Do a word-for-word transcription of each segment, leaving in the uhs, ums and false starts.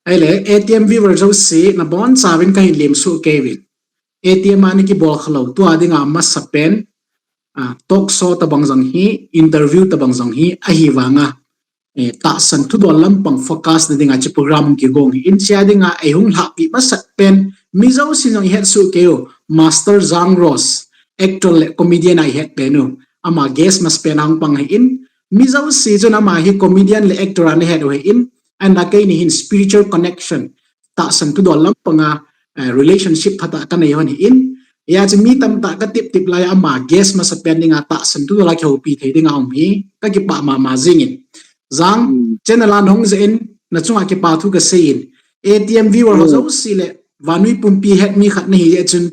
Ahile, A T M viewer jouse, nabonchauvin kahin lemsuh kei uvin. A T M a nakibol khalou, tua dinga masapen, ah, talk show tabang jong hi, interview tabang jong hi, ahivanga, eh, tahsan thudol lampang focus na dinga hiche program kigong hi. Hichea dinga eihung lhahpi masatpen, mi jousen jong ihetsuh kei u, Master Jang Rose, actor le comedian a ihetpen u. Ama guest masapen a hung pang ahin, mi jouse chun ama hi comedian le actor a nahet u ahin, ahinla keini hin spiritual connection, tahsan thudol lampanga, eh, relationship phatah kanei hon ahin. Hijeh chun mi tamtah katiptip laiya ama guest masapen dinga tahsan thudol a kihoupi thei dinga um hi kakipah mama jingin. Jang, channel a nahung jeh in nachunga kipa thu kaseiyin. A T M viewer ho jouse le vannoi pumpi het mi khat nahi jeh chun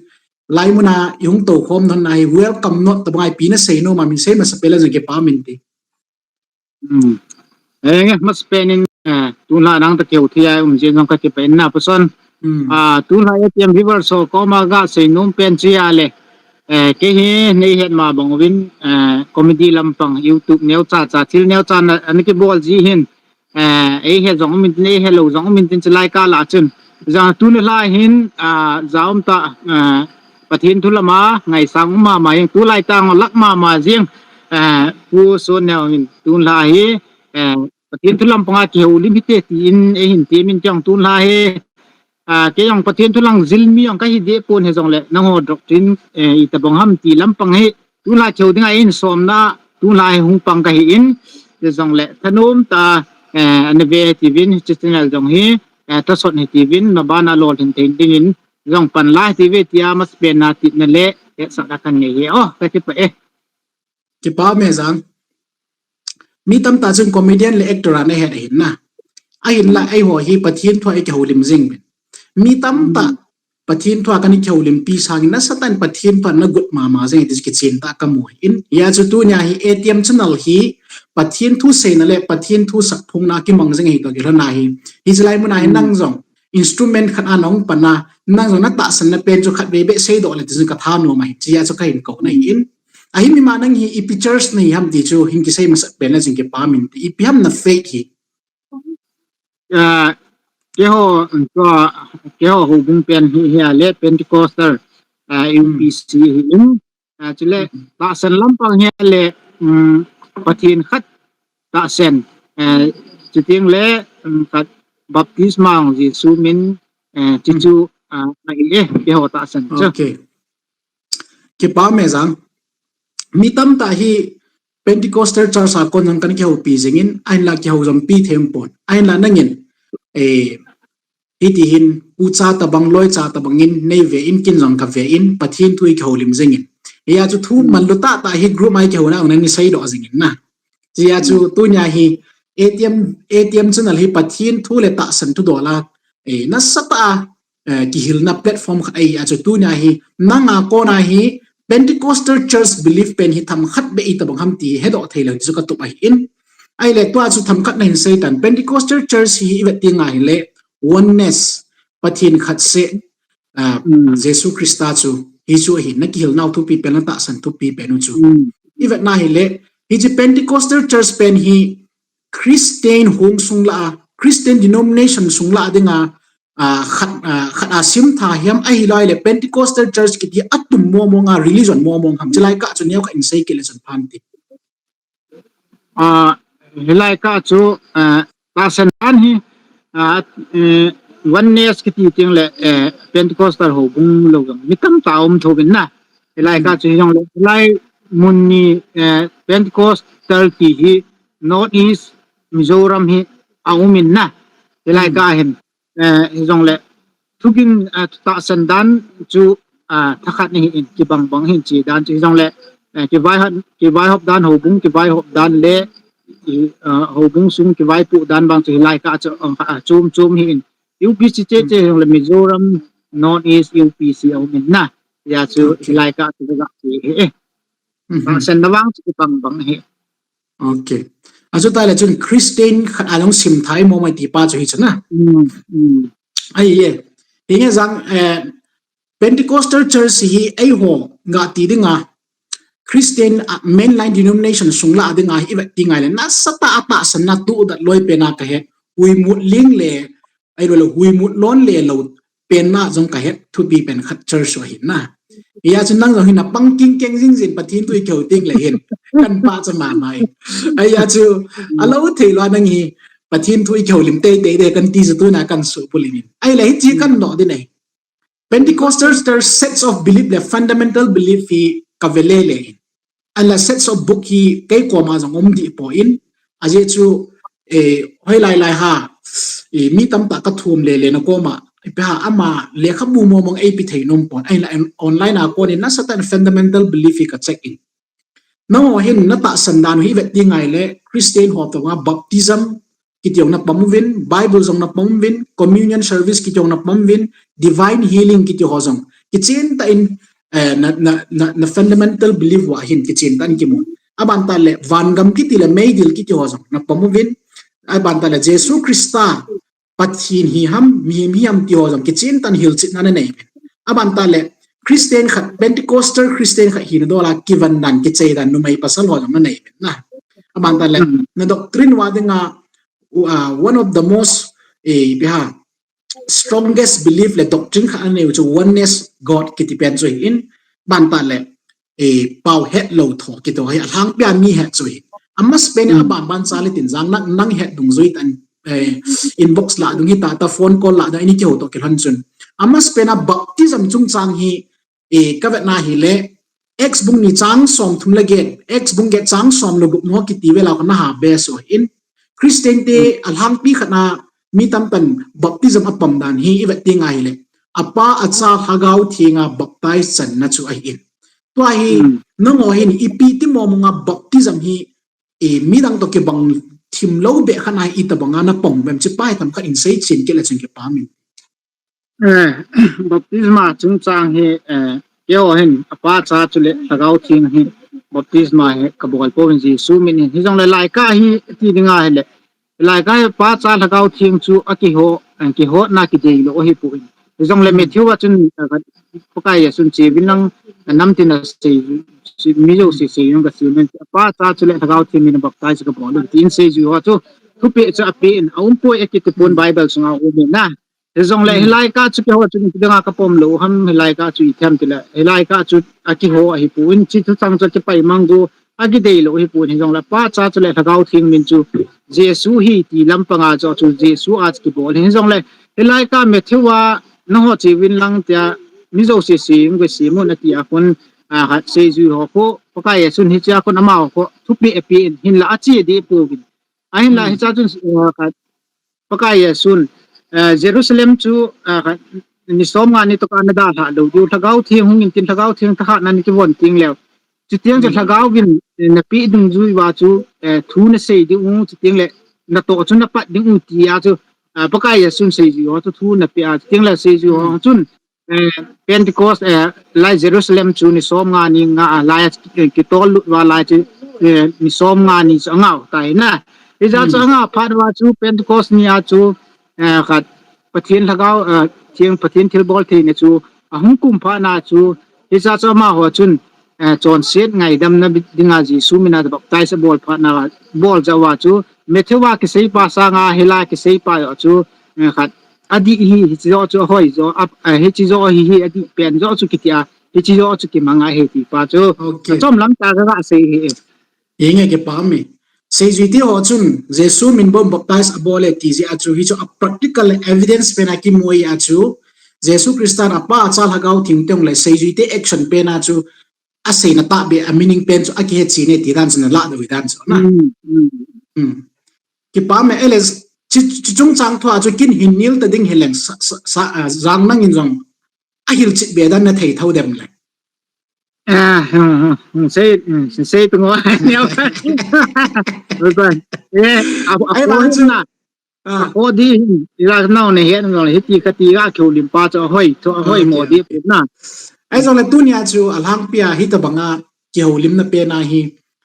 laimuna ihung toukhom nahon nahi welcome note tabang a ipi nasei nom a min sei masapen le jong kipa um inte. Enge, masapen in, eh, tunlhah nang toh kihou thei a um jeh in jong kakipah in na Pu Son. Ah, tunlhah A T M viewers ho koma gasei nom pen chu ahile, eh, kei hi neihet ma bang uvin, eh, comedy lampang YouTube neocha cha thil neocha na, ana kibol ji hin, eh, eihet jong um intin, eihet lou jong um intin chulai kah lah chun. Jang tunlhah hin, ah, jaum tah, eh, Pathen thu lama ngaisang um mama jeng, tulai tah lak mama jeng, eh, Pu Sonneo hin tunlhah hi, eh, Pathen thu lampanga kihoulim hite tin eihin temin, kei jong tunlhah hi, ah, kei jong Pathen thu lang jil mi jong kahi deh pon, hijongle nangho doctrine, eh, itobang ham ti lampang hi tunlhah kihou dinga eihin somna, tunlhah hi hung pang kahin, hijongle thanom tah, eh, ana ve hitiuvin, hiche channel jong hi, eh, thasot hitiuvin, mabana lolhin thei dingin jong pan lai hitiuve tia masapen a tipna le hetsahna kanei e. O, kakipah e. Kipa ume Jang. Mi tamtah chun comedian le actor a nahet ahin na. Ahinla eiho hi Pathen thua ikihoulim jeng uvin. Mi tamtah Pathen thua kana kihoulimpi sangin nasatah in Pathen thua nagot mama jeng ti kichen tah kamu ahin. Hijeh chun tunia hi A T M channel hi Pathen thu seina le Pathen thu sapphongna kimang jeng ahi toh kilhona hi. Hiche lai muna hi nang jong instrument khat a nahung pan a, nang jong natahsanna pen chu khatvei beh seidoh le ti chu kathanom ahi, hijeh chun kahin kouna ahin. Ahin ima nang hi ipi church nahi ham ti chu hin kisei masat pen le jong kipa um inte, ipi ham na faith hi. Ah, keiho, keiho houbung pen hi, hi ahile Pentecostal, ah, U P C hi in. Ah, chule, tahsan lampang hi ahile, um, Pathen khat tahsan, eh, chuteng le, um, khat baptisma Jesu min, eh, chuchu, ah, ahi e, keiho tahsan chu. Okay. Kipa ume Jang. Mi tamtah hi Pentecostal Church a kon jong kana kihoupi jengin, ahinla kihou jompi thei pon. Ahinla nangin, eh, hiti hin, ucha tobang, loicha tobangin neive in, ken jong kave in, Pathen thu ikihoulim jengin. Hijeh chun thu manlu tahtah hi group a ikihouna a nani seidoh jengin na. Hijeh chun tunia hi A T M, A T M channel hi Pathen thu le tahsan thudol a, eh, nasatah a, eh, kihilna platform khat ahi a chu tunia hi nanga kona hi Pentecostal Church belief pen hi themkhat beh itobang ham ti hedoh thei lou ti chu katup ahin. Ahile tua chu themkhat nahin seitan, Pentecostal Church hi ivet teng ahile oneness, Pathen khat seh, ah, Jesu Christa chu, hichu ahin, nakihilnau thupi pen, natahsan thupi pen u chu. Ivet na ahile, hiche Pentecostal Church pen hi Christian hong sung lah a, Christian denomination sung lah dinga, ah, khat, ah, khat a simtha hiam ahilou le Pentecostal Church kiti atum mong mong a religion mong mong ham, chulai kah chu neokhat in sei kit le chun pha inte. Ah, hilai kah chu, ah, tahsan dan hi, ah, eh, oneness kiti teng le, eh, Pentecostal houbung lou jong mi tamtah um thouvin na. Hilai kah chu hijongle, hilai mun ni, eh, Pentecostal ti hi North East Mizoram hi aumin na. Hilai kah hin, eh, hijongle, thugin, eh, tahsan dan chu, ah, thakhat nahi in, kibang bang hin chi dan chu hijongle, eh, kivaihop, kivaihop dan houbung, kivaihop dan le, i, ah, houbung sung kivaipoh dan bang chu hilai kah chu, ah, chom chom hi in. U P C cheche hijongle Mizoram, North East, U P C aumin na. Hijeh chun hilai kah chu ga chu hi e. Tahsan na vang chu kibang bang hi. Okay. Achuti le chun Christian khat a jong simtha i mo mai ti pa chu hi chu na. Ahi e. Hinge Jang, eh, Pentecostal Church hi eiho ga ti dinga Christian, ah, mainline denomination sung lah dinga hi ivet teng ahile nasatah a tahsan na tudat loi pen a kahet. Uimut ling le Ahilou le huimut lon le lou penna jong kahet thupi pen khat church u ahin na. Hijeh chun nang jong hin napang kingkeng jingjin Pathen thu ikihou teng le hin kan pachat mama in. Ahijeh chun alou thei lou nang hi Pathen thu ikihoulim teitei ding kan ti chu tuna kan suhbulhin. Ahile hiche kan nodoh ding ahi. Pentecostals, their sets of belief le fundamental belief hi kave lele in. Ahinla sets of book hi kei koma jong um deh poi. Ajeh chu, eh, hoilai lai ham, eh, mi tamtah kathum lele na koma, ipi ham ama lekhabu mong mong eipe thei nom pon. Ahinla online a konin nasatah in fundamental belief hi ka check in. Nangho hin natahsan dan u hi ivet ding ahile Christian ho toh a baptism kiti jong napom uvin, Bible jong napom uvin, communion service kiti jong napom uvin, divine healing kiti ho jong kichen tah in, eh, na, na, na, na fundamental belief uva hin kichen tah in kimun. Aban tah le vangam kiti le meidil kiti ho jong napom uvin. Aban tah le Jesu Christa Pathen hi ham, mihem hi ham ti ho jong kichen tah in hilchetna nanei uvin. Aban tah le Christian khat, Pentecostal Christian khat hina dol a kiven dan, kichei dan, numei pasal ho jong nanei uvin na. Aban tah le, mm, na doctrine uva dinga, uh, one of the most, eh, ipi ham, strongest belief le doctrine khat nanei u chu oneness God kiti pen chu ahin. Aban tah le, eh, pao hetlou tho kiti ho hi alhangpi a mi het chu ahi. Amasapen in, mm, aban ban cha le tin jang nang, nang het dungjui tah in, eh, inbox lah dung hita, ta phone call lah dung in ikihou toh kilhon chun. Amasapen a baptism chungchang hi, eh, kavetna hile, Acts bung ni chang somthum le get, Acts bung get chang som le gup mo kiti vel a kona ha base u ahin. Christian te, mm, alhangpi khat a mi tamtah in baptism apom dan hi ivet ding ahile, Apa, Acha, Lhagao Theng a baptize channa chu ahin. Tua hi, mm, nangho hin ipi ti mong mong a baptism hi, eh, midang toh kibang thim lou beh khat a hi itobang a napom uvem, hiche pa hi themkhat in seichen kit le chun kipah in. Eh, baptisma chungchang hi, eh, keiho hin, Apa, Cha chule Lhagao Theng hi, baptisma hi kabol pouvin Jesu min in. Hijongle laikah hi ti ding ahile, laikah hi Apa, Cha, Lhagao Theng chu akiho, eh, kihotna kideilou ahipoi. Hijongle, mm, Matthew a chun, eh, Pakai Jesun che uvin lang, eh, namtin asei, mi jouse seijui un kasei nom in, Apa, Cha chule Lhagao Theng min in baptize kabol uve tin seijui ho chu, thupeh chu apen, aumpoi akiti pon, mm, Bible sunga aumin na. Hijongle, mm, hilai kah chu keiho chun ipi dinga kapom lou ham, hilai kah chu ithem tile, hilai kah chu akiho ahipon, hiche thuchang chu akipaimang gu, akideilou ahipon, hijongle Apa, Cha chule Lhagao Theng min chu Jesu hi ti lampang a chu, chu Jesu a chu kibol ahi. Hijongle, hilai kah Matthew a nangho che uvin lang tia, mi jouse seijui un kasei nom in ati a kon, a, khat seijui ho khu, Pakai Jesun hiche a kon amaho khu thupeh apen, hinla ache deh pouvin. Ahinla, mm, hiche a chun, a, khat Pakai Jesun, eh, Jerusalem chu, eh, ni somnga ni tokah nadalhah lou diu, Lhagao Theng hung intin, Lhagao Theng thahatna nakivon teng leu. Chuteng chu, mm, Lhagao vin, eh, napeh dungjui uva chu, eh, thu nasei diu, chuteng le natoh chu napat diu tia chu, eh, Pakai Jesun seijui ho chu thu napeh a, chuteng le seijui ho, mm, chun, eh, Pentecost, eh, lai Jerusalem chu ni somnga ni nga, ah, lai, eh, kitol lut uva lai chu, eh, ni somnga ni chu angah u tai na. Hijeh chun, hmm, angah phat uva chu Pentecost ni a chu, eh, khat Pathen Lhagao, eh, Theng, Pathen thilbol theina chu ahung kum phat na chu, hijeh chun amaho chun, eh, chonset ngaidamna dinga Jesu min a baptize abol phat na, bol jeh uva chu, Matthew a kisei pa sanga hilai a kisei pa joh chu, eh, khat adih hi, hiche joh chu ahoi joh, a, a, hiche joh hi, hi adih pen joh chu kiti a, hiche joh chu kimang ahi ti pa chu. Okay. Achom lam tah kaga sei hi. Inge kipah e. Seijui te ho chun, Jesu min bou in baptize abol e ti jeh a chu, hichu a practical evidence pen a kimu ahi a chu, Jesu Christa in Apa, Cha, Lhagao Theng teng le seijui te action pen a chu, aseina tahbeh a meaning pen chu akihe chen e ti dan chu nalah doh dan chu na. Mm, mm. Hmm. Kipah e, Alex, chu, chu chungchang thu a chu kin hin nil ta ding hileng sa, sa, sa, ah, Jang nangin jong ahilchet be dan nathei thou dem le. Ah, hmm, hmm, hmm, sei, hmm, sei tu ngo. Neo. Oi, oi. Eh, a, a, ahivang chu na. Ah. Apho di hin, ila nau ne het ngol, hiti kati ga kihoulim pa chu ahoi, chu ahoi mo di pu na. Ahijongle tunia chu alhangpi a hitobanga kihoulimna pen ahi.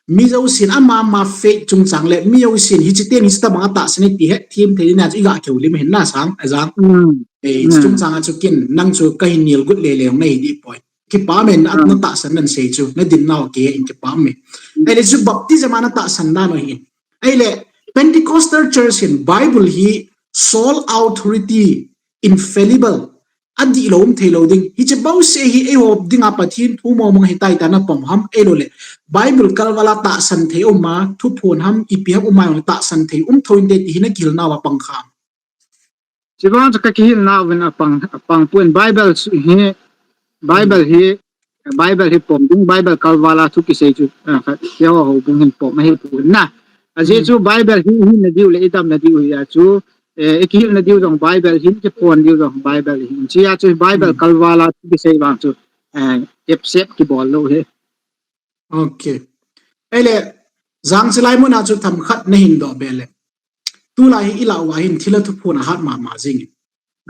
Mi jousen ama ama faith chungchang le, mi jousen hiche teng hiche tobanga tahsan e ti hetthem thei na chu iga kihoulim hin na sang, a Jang. Mm. Eh, mm. Chungchang a chu kin, nang chu kahin nil got lele jong nahi dih poi. Kipah e, na, ah, natahsan dan sei chu, nadin nau kei in kipah e. Mm. Ahile chu baptism a natahsan dan u hin. Ahile, Pentecostal Church hin Bible hi sole authority, infallible, adih lou um thei lou ding. Hiche bouseh hi eiho dinga Pathen thu mong mong ahitai tia na pom ham, ahilou le Bible kalval a tahsan thei um a, thuphon ham, ipi ham um a jong le tahsan thei um thou inte ti hi na kihilna uva pang kha ham? Chuvang chu ka kihilna uvin apang, apang poi. Bible hi, Bible hi, Bible hi pom ding, Bible kalval a thu kisei chu, ah, kha, keiho houbung hin pom ahi poi na. Ajeh chu Bible hi, hina diu le idamna diu hi a chu, eh, ikihilna diu jong Bible hin, kiphon diu jong Bible hin. Hiche a chu Bible kalval a thu kisei vang chu, eh, epset kibol lou hi. Ok. Ahile, Jang, chulai mun a chu themkhat nahin doh be le. Tulai hi ilah uva hin thilha thuphon ahat mama jing in.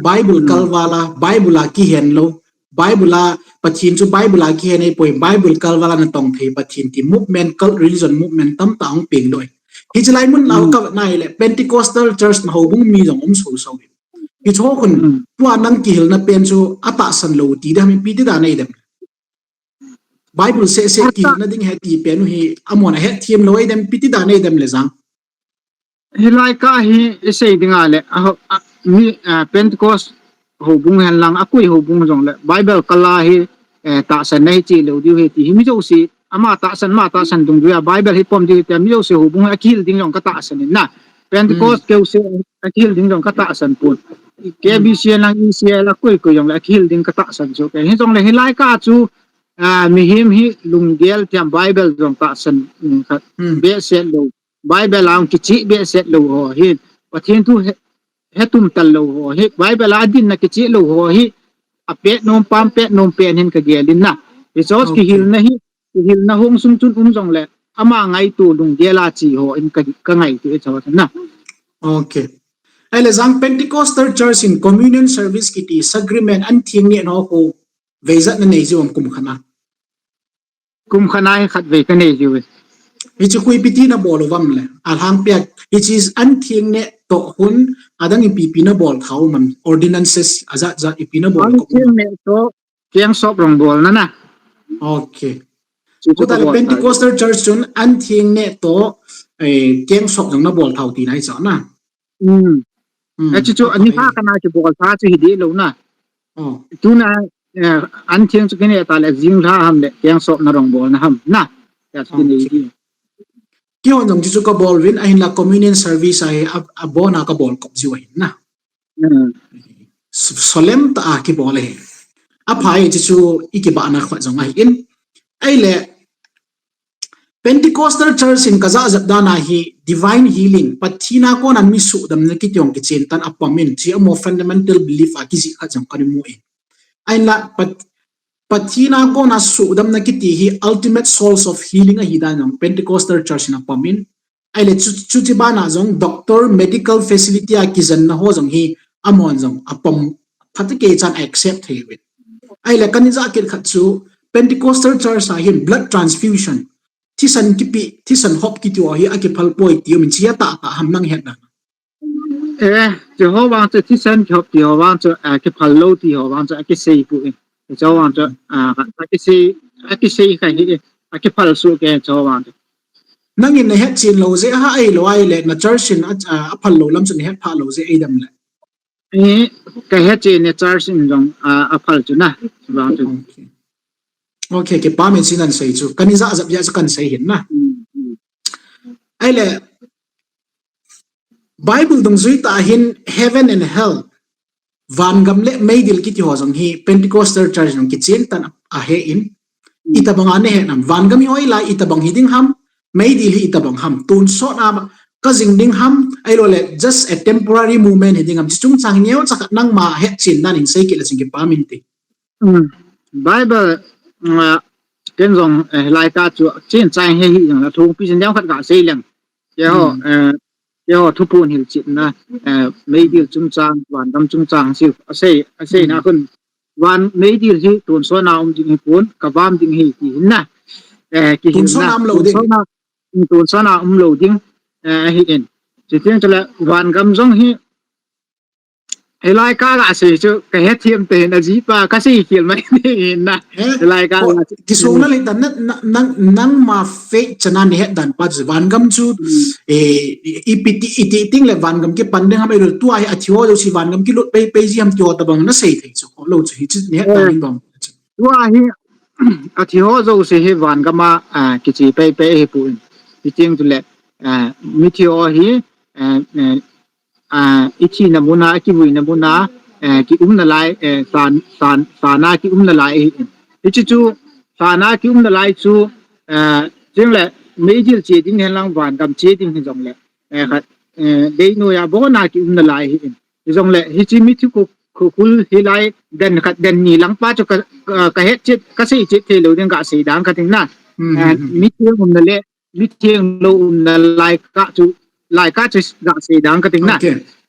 Bible kalval a, Bible a kihen lou, Bible a Pathen chu Bible a kihen ahipoi, Bible kalval a natong thei Pathen ti movement, cult religion movement tamtah hung peng lou. Hiche lai mun lah uva ka vet na ahile Pentecostal church na houbung mi jong um soso in. Hiche ho khun, tua nang kihilna pen chu atahsan lou ti dam, ipi ti dan nei dem? Bible seh seh kihilna ding ahi ti pen u hi amon ahetthem lou ahi dem, ipi ti dan ahi dem le Jang? Hilai kah hi isei ding a le, a, a, mi, a, Pentecost houbung hen lang, akoi houbung jong le, Bible kal a hi, eh, tahsan na hi cheh lou diu ahi ti hi mi jouse, ama tahsan, ama tahsan dungjuia Bible hi pom diu ahi tia mi jouse houbung hi akihil ding jong ka tahsan in na. Pentecost keuse akihil ding jong ka tahsan pon. K B C lang, E C L akoi koi jong le akihil ding ka tahsan chu. Hijongle hilai kah chu, a, mihem hi lunggel tiam Bible jong tahsan, um, khat behseh lou. Bible a hung kicheh behseh lou ho hi, Pathen thu he, hetum tal lou ho hi, Bible a dinna kicheh lou ho hi, apet nom pam, pet nom pen hin ka gel in na. Hiche kihilna hi, kihilna hung sung chun um jongle, ama ngaito lunggel a che ho in ka, ka ngaito e chon na. Ok. Ahile Jang, Pentecostal Church in communion service kiti sacrament an theng neh ho khu veijat na nei jiu am kum khat a? Kum khat a hi khatvei ka nei jiu e. Hiche khu ipi ti na bol u vang le, alhangpia, hiche an theng neh toh hun, adang ipi ipi na bol thau man, ordinances ajat jat ipi na bol? An theng neh toh, keng sop rong bol na na. Ok. Chu chu ka bol thau. Pentecostal Church chun an theng neh toh, eh, keng sop jong na bol thau ti na hi chu na. Um. Um, achu chu, ani kha kana chu bol tha chu hi deh lou na. Oh. Tuna, eh, an theng chu kine ta le jing lha ham le, keng sop na rong bol na ham na. Ya chu kine di. Kihon jong chu chu ka bol vin, ahinla communion service a hi, a, abon a ka bol kop jiu ahin na. Um. S-, solemn tah a kibol ahi. Apha e chu chu i kibahna khat jong ahi in. Ahile, Pentecostal Church in ka jahjat dan a hi divine healing, Pathen a kona mi suhdamna kiti jong kichen tan apom in, hiche amaho fundamental belief a kijih khat jong kana mu in. Ahinla Pat-, Pathen a kona suhdamna kiti hi ultimate source of healing ahi dan jong Pentecostal Church in apom in. Ahile chu, chuche bana jong doctor, medical facility a kijenna ho jong hi amahon jong apom phatecha chan accept thei uvin. Ahile kana jah kit khat chu Pentecostal Church a hin blood transfusion, thisan kipe, thisan hop kiti ho hi akiphal poi ti um in, hiche hi atah tah ham nang hetna? Eh, hiche ho vang chu thisan kihop ti ho vang chu, ah, kiphal lou ti ho vang chu akisei poi. Hiche ho vang chu, ah, akisei, akisei kha hi, akiphal soh kei hiche ho vang chu. Nangin na hetchen lou jeh ham ahilou ahile na church in a, a, aphal lou lam chu na hetphah lou jeh ahi dem le? Eh, ka hetchen e, church in jong, a, aphal chu na, vang chu. Ok. Ok, kipah in hiche nan sei chu. Kana jahjat jeh chu kana sei hin na. Um, um. Ahile, Bible dungjui tah a hin heaven and hell, vangam le meidil kiti ho jong hi Pentecostal Church jong kichen tan ahe in, itobang a na he nam? Vangam hi hoilai itobang hi ding ham, meidil hi itobang ham, tonsot a ka jing ding ham, ahilou le just a temporary moment hi ding ham, hiche chungchang hi neocha khat nangma hetchen dan in sei kit le chun kipah inte. Um, Bible, ah, ken jong, eh, lai ka chu chen chang he hi jong la thong pi jin jong khat ka sei leng. Keiho, um, eh, keiho thuphon hilchetna, eh, meidil chungchang, vangam chungchang chu asei, asei na khun van meidil hi tonsot a um ding hi pon, kavam ding hi ti hin na. Eh, kihilna, tonsot a um lou ding. Tonsot a, um, tonsot a um lou ding, eh, ahi in. Chuteng chule vangam jong hi Hilai ka ga sei chu ka hethem te hin ajipa ka sei khel mai ni na. Hilai ka ga sei. Kisong na le dan na nang nang ma faith chana ni het dan pa chu vangam chu e ipiti iti ting le vangam kipan ding ham e tua hi athi ho jouse vangam kilut pei pei ji ham ti ho tabang na sei thei chu lo chu hi chu ni het dan bang. Tua hi athi ho jouse hi vangam a kiche pei pei hi pu in. Ti ting chu le mithi ho hi a, i thina muna, a kivuina muna, eh, ki umna lai, eh, san, san, sana ki umna lai, eh, hichi chu, sana ki umna lai chu, eh, ching le, meidil che ding hen lang van gam che ding hen jong le, eh, khat, eh, dei no ya bona ki umna lai, eh, jong le, hichi mithi khu, khu, khul hi lai, den khat, den ni lang pa chu ka, ka, ka het chet, ka sei chet thei lo ding ka sei dang ka ting na. Eh, mithi umna le, mitheng lo umna lai ka chu, lai ka chu ga sei dang ka ting na.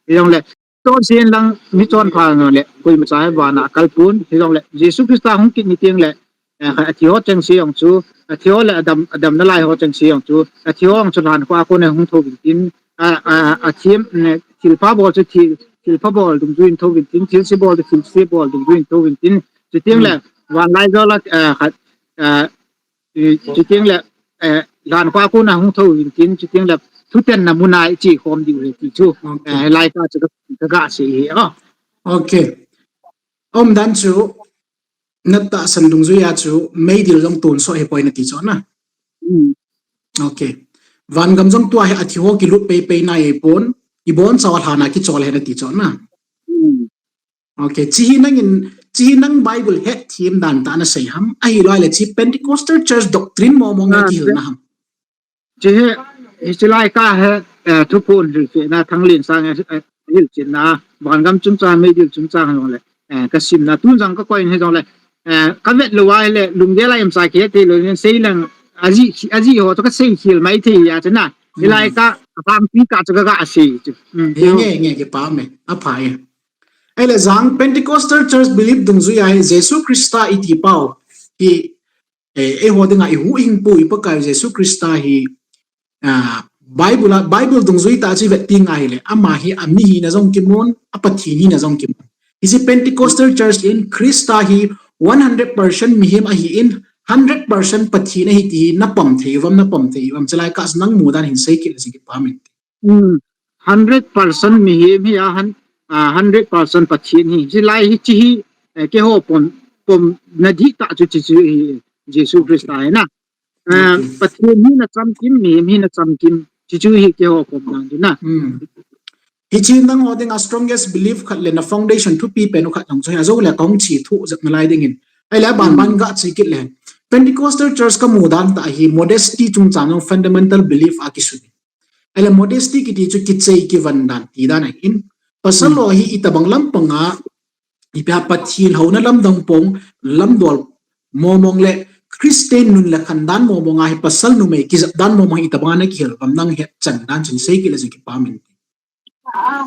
Hi jong le, chon sen lang mi chon pha no le, koima cha vana kal pun, hi jong le, Jesu Christa hung kit ni ting le, eh, athi ho cheng se jong chu, athi ho le adam, adam na lai ho cheng se jong chu, athi ho jong chu lhan kho a kon hung tho vin tin, a, a, a thim, ne, thil pha bol chu thil, thil pha bol dungjuiyin tho vin tin, thil se bol chu thil se bol dungjuiyin tho vin tin, chu ting le, van lai jo la, eh, khat, eh, Chuteng le, eh, lhan kho a kon a hung tho vin tin, chuteng le, thutanna muna i che khom diu hi ti chu, eh, lai ka chu ka, ka ga sei hi, oh. Okay. Umdan chu, na tahsan dungjuiya chu, meidil jong tonsot hi poi na ti chu na. Okay. Vangam jong tua hi athi ho kilut pei pei na e pon, i bon chau lhan a kichol hi na ti chu na. Okay, chi hi nangin, chi hi nang Bible hetthem dan tah na sei ham, ahilou le chi Pentecostal Church doctrine mo mo nge kihil na ham. Chi hi, hichi lai ka hi, eh, thuphon hilchetna, Thanglinsang, eh, hilchetna, vangam chungchang, meidil chungchang jong le, eh, ka simna, tun jong ka koi hi jong le, eh, ka vet lou a le, lunggel a imsa kithei lou, sei lang, aji, aji ho, chu ka sei khel mai thei a, chu na, hilai ka, a pang pi ka chu ka ga sei, chu. Nge, nge, kipah me, a pha e. Ahile jang Pentecostal Church belief dungjuiya hi Jesu Christa i ti pau hi, eh, eiho dinga i huhhingpu i Pakai Jesu Christa hi, ah, Bible a, Bible dungjui tah chu i vet teng ahile, ama hi a mi hina jong kimun, a Pathen hina jong kimun. Hiche Pentecostal Church in Christa hi one hundred percent mihem ahin, hundred percent Pathen ahi ti hi na pom thei uvam, na pom thei uvam, chulai ka nang mu dan hin sei kit le chun kipah min. Um, hundred percent mihem hi a han, ah, hundred percent Pathen hi. Chulai hichi hi, eh, keiho pom, pom na dihtah chu chuchu hi Jesu Christa hi na. Ah, Pathen hi na chamkim, mihem hi na chamkim. Chuchu hi keiho pom dan chu na. Hichi nangho dinga strongest belief khat le na foundation thupi pen u khat nang chu hi a jo le kahung chi thu jep nalai dingin. Ahile aban ban ga chi kit le. Pentecostal Church ka mu dan tah hi modesty chungchang jong fundamental belief a kisun. Ahile modesty kiti chu kichei kivan dan ti dan ahin. Pasal ho hi itobang lampang a, ipi ham Pathen houna lamdang pong, lamdol momong le Christian nun le khan dan momong a hi pasal numei kijep dan momong hi itobang a na kihil uvam nang het chan dan chun sei kit le chun kipah min.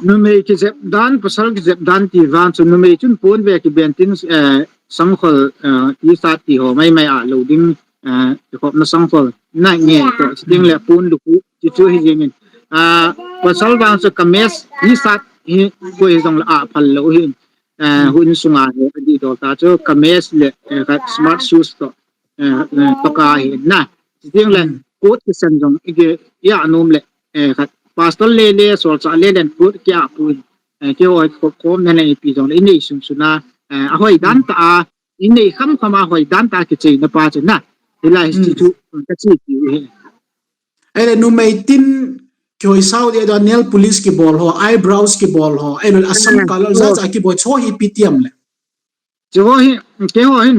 Numei kijep dan, pasal kijep dan ti vang chu numei chun pon ve kiben tin, eh, sangkhol, eh, tisat ti ho mai mai a lo ding, eh, kikhopna sangkhol na nge toh, chuteng le pon lukhuh, chuchu hi jeng in. Ah, pasal vang chu kameez, tisat hi koi jong le a phal lou hi. Eh, houin sunga hi, adih dol tah chu kameez le, eh, ka smart shoes toh, eh, eh, toh ka hi na. Chuteng le, coat kisan jong, i ki, i a nom le, eh, ka pastor le le, solchah le le, coat ki a pui. Eh, keiho khop khom na le, ipi jong le, i nei sun sun a, eh, a hoi dan tah a, i nei kham kham a hoi dan tah a kichei na pa chu na. Hilai hi chu, ka chi ti hi. Ahile numei tin kihoi sao deh deh a nail polish kibol ho, eyebrows kibol ho, ahile a sam color jat jat kibol chu hi ipi ti ham le. Chu ho hi, keiho hin,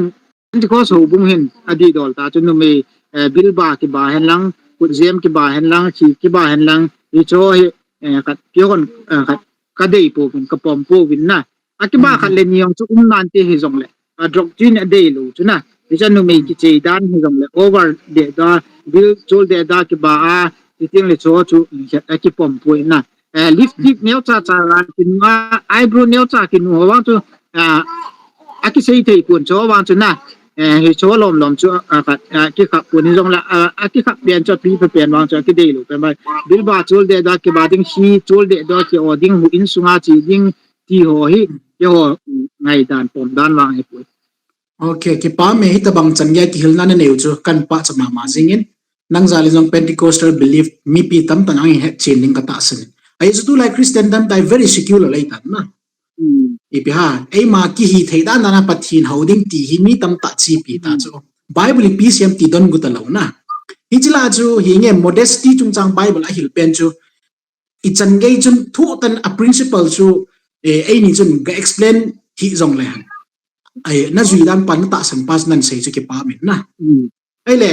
Pentecost houbung hin, adih dol tah chu numei, eh, bilba kiba hen lang, khutjem kiba hen lang, khi kiba hen lang, hichu hi, eh, khat, keihon, eh, khat, ka dei pouvin, ka pom pouvin na. A kiba khat le ni jong chu um nante hi jong le. A doctrine a dei lou chu na. Hichu numei kichei dan hi jong le. Over deh da, bil chol deh da kiba a, chuteng le chu chu, a kipom poi na. Eh, lipstick neo cha cha la kinu a, eyebrow neo cha kinu ho vang chu, ah, a kisei thei pon chu vang chu na. Eh, hichu lom lom chu, ah, khat, ah, kikhap pon hi jong le, ah, a kikhap pen chu pi pe pen vang chu kidei lou pen mai. Bilba chol deh da kiba ding, khi chol deh da ki o ding, houin sunga che ding, ti ho hi, keiho ngaidan, pomdan vang ahipoi. Okay, kipah e, hitabang chan gei kihilna nanei u chu kan pachat mama jingin. Nang jal in jong Pentecostal belief mipi tamtah in ahin hetchen ding katahsan in. Ahi chu tulai Christian tamtah very secular ahitan na. Hmm. Ipi ham, eima kihithei dan dan a Pathen hou ding ti hi mi tamtah chepi ta chu. Bible ipi asei em ti donbut talou na. Hiche lah chu hinge modesty chungchang Bible ahil pen chu. Ichan gei chun thoh tan a principle chu, eh, eini chun ga explain hih jongle hen. Ai, najui dan pa natahsan pa chu nansei chu kipah in na. Hmm. Ahile,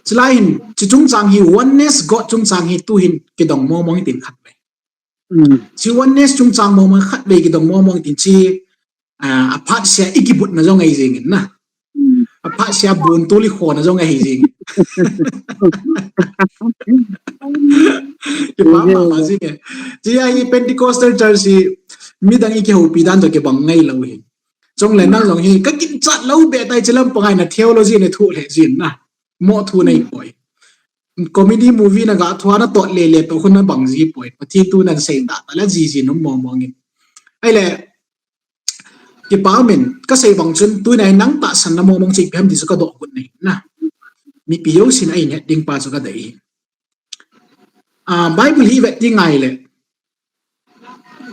chulai hin, chu chungchang hi oneness God chungchang hi tuhin kidong mong mong tin khatvei. Hmm. Chu oneness chungchang mong mong khatvei kidong mong mong tin chu, ah, aphat sea ikibutna jong ahi jingin na. Hmm. Aphat sea bun tuli khona jong ahi jingin. Kipah mama jingin. Chu ahi Pentecostal church hi midang ikihoupi dan toh kibang ngailou hi. Chule nang jong hi kaginchat lou be tai, chulam pangai na theology na thu le jin na. Mo thu nei poi. Comedy movie naga thua natot lele toh khun nabang ji poi. Pathen thu nansei da tala jiji nom mong mong in. Ahile, kipah in, kasei bang chun, tunia nang tahsan na mong mong chu ipi ham ti chu kadoh got nei na. Mipi jousen ahin het ding pa chu kadei. Ah, Bible hi vet ding ahile.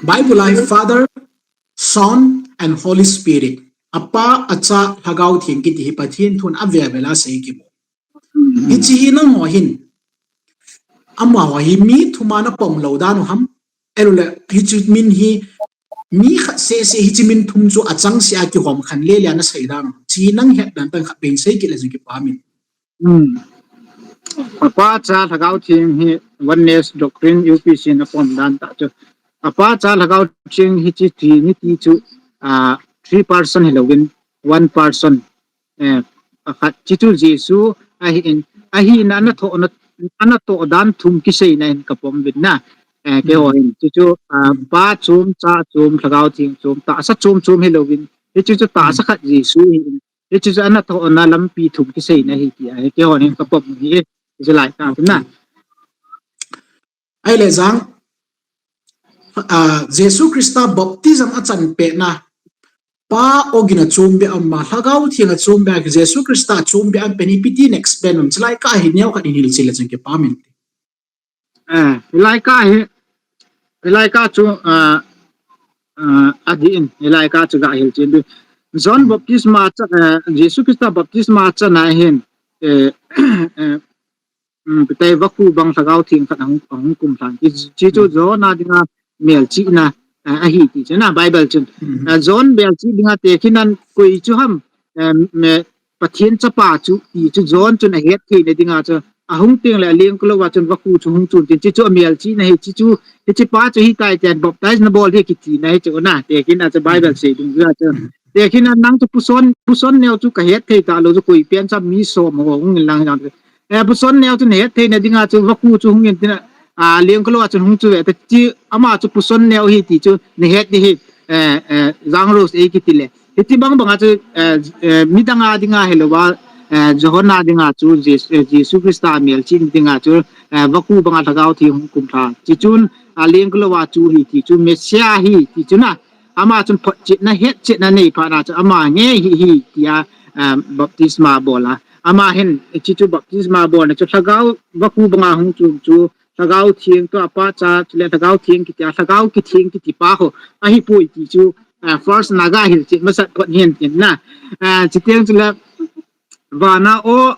Bible a hi Father, Son and Holy Spirit. Apa, Acha, Lhagao Theng kiti hi Pathen thun avel vel a sei kimu. Hiche hi nangho hin. Amaho hi mi thum a napom lou dan u ham. Ahilou le, hiche min hi mi khat seh seh hiche min thum chu achangseh a kihom khen lele a nasei dan u. Hiche hi nang het dan tah khat beh sei kit le jong kipah in. Hmm. Apa, Cha, Lhagao Theng hi oneness doctrine U P C in apom dan tah chu. Apa, Cha, Lhagao Theng hiche Trinity chu, ah, three person hilouvin one person. Eh, akhat chu chu Jesu ahin, ahina anatohna, anatoh dan thum kiseina in kapom uvin na. Eh, keiho hin chu chu, ah, Pa chom, Cha chom, Lhagao Theng chom, tahsa chom chom hilouvin. Hichu chu tahsa khat Jesu ahin. Hichu chu anatohna lampi thum kiseina ahi ti ahi, keiho hin kapom u ahi, hiche lai kah a na. Ahile jang, ah, Jesu Christa baptism achan petna, Pa ogin achom beh a um a, Lhagao Theng achom beh a, Jesu Christa achom beh a um pen hi ipi tin explain um, hiche lai kah a hi neo khat in hilchen le chun kipah in. Eh, hilai kah hi, hilai kah chu, ah, ah, adih in, hilai kah chu gahil chen ding. John baptisma cha, eh, Jesu Christa baptisma chana hin, eh, eh, um, ipi ti, vaku bang Lhagao Theng khat ahung, ahung kumlhan. Hiche chu John a dinga melchihna, eh, ahi ti chu na Bible chun. Eh, John melchih dinga tekhin a koi chu ham, eh, me, Pathen chapa chu ti chu John chun ahet theina dinga chu ahung teng le alengkulou a chun vaku chu hung chun tin, hiche chu amelchihna ahi, hiche chu, hiche pa chu hitai tin baptize nabol hi kiti na hi chu na, tekhin a chu Bible sei dungjuia chu. Tekhin a nang chu puson, puson neo chu kahet thei talou chu koi pen cha mi som ho hung in lang jang. Eh, puson neo chu nahet theina dinga chu vaku chu hung in tin a, alengkulou a chun hung chu ve ta chu ama chu puson neo ahi ti chu nahet ding hi, eh, eh, Jang Rose ei kiti le. Hiti bang banga chu, eh, eh, midang a dinga hilouva, eh, John a dinga chu Jes-, eh, Jesu Christa melchih dinga chu, eh, vaku banga Lhagao Theng hung kumlha. Hiche chun, alengkulou a chu hi ti chu Messiah ahi ti chu na. Ama chun photchetna, hetchetna nei phat na chu ama nge hi hi tia, eh, baptisma bol a. Ama hin, hiche chu baptisma bolna chu Lhagao vaku banga hung chun chu Lhagao Theng toh, Apa, Cha, chule Lhagao Theng kiti a, Lhagao kitheng kiti pa ho ahipoi ti chu, ah, first na gahil chet masat phot hin tin na. Ah, chuteng chule vana o,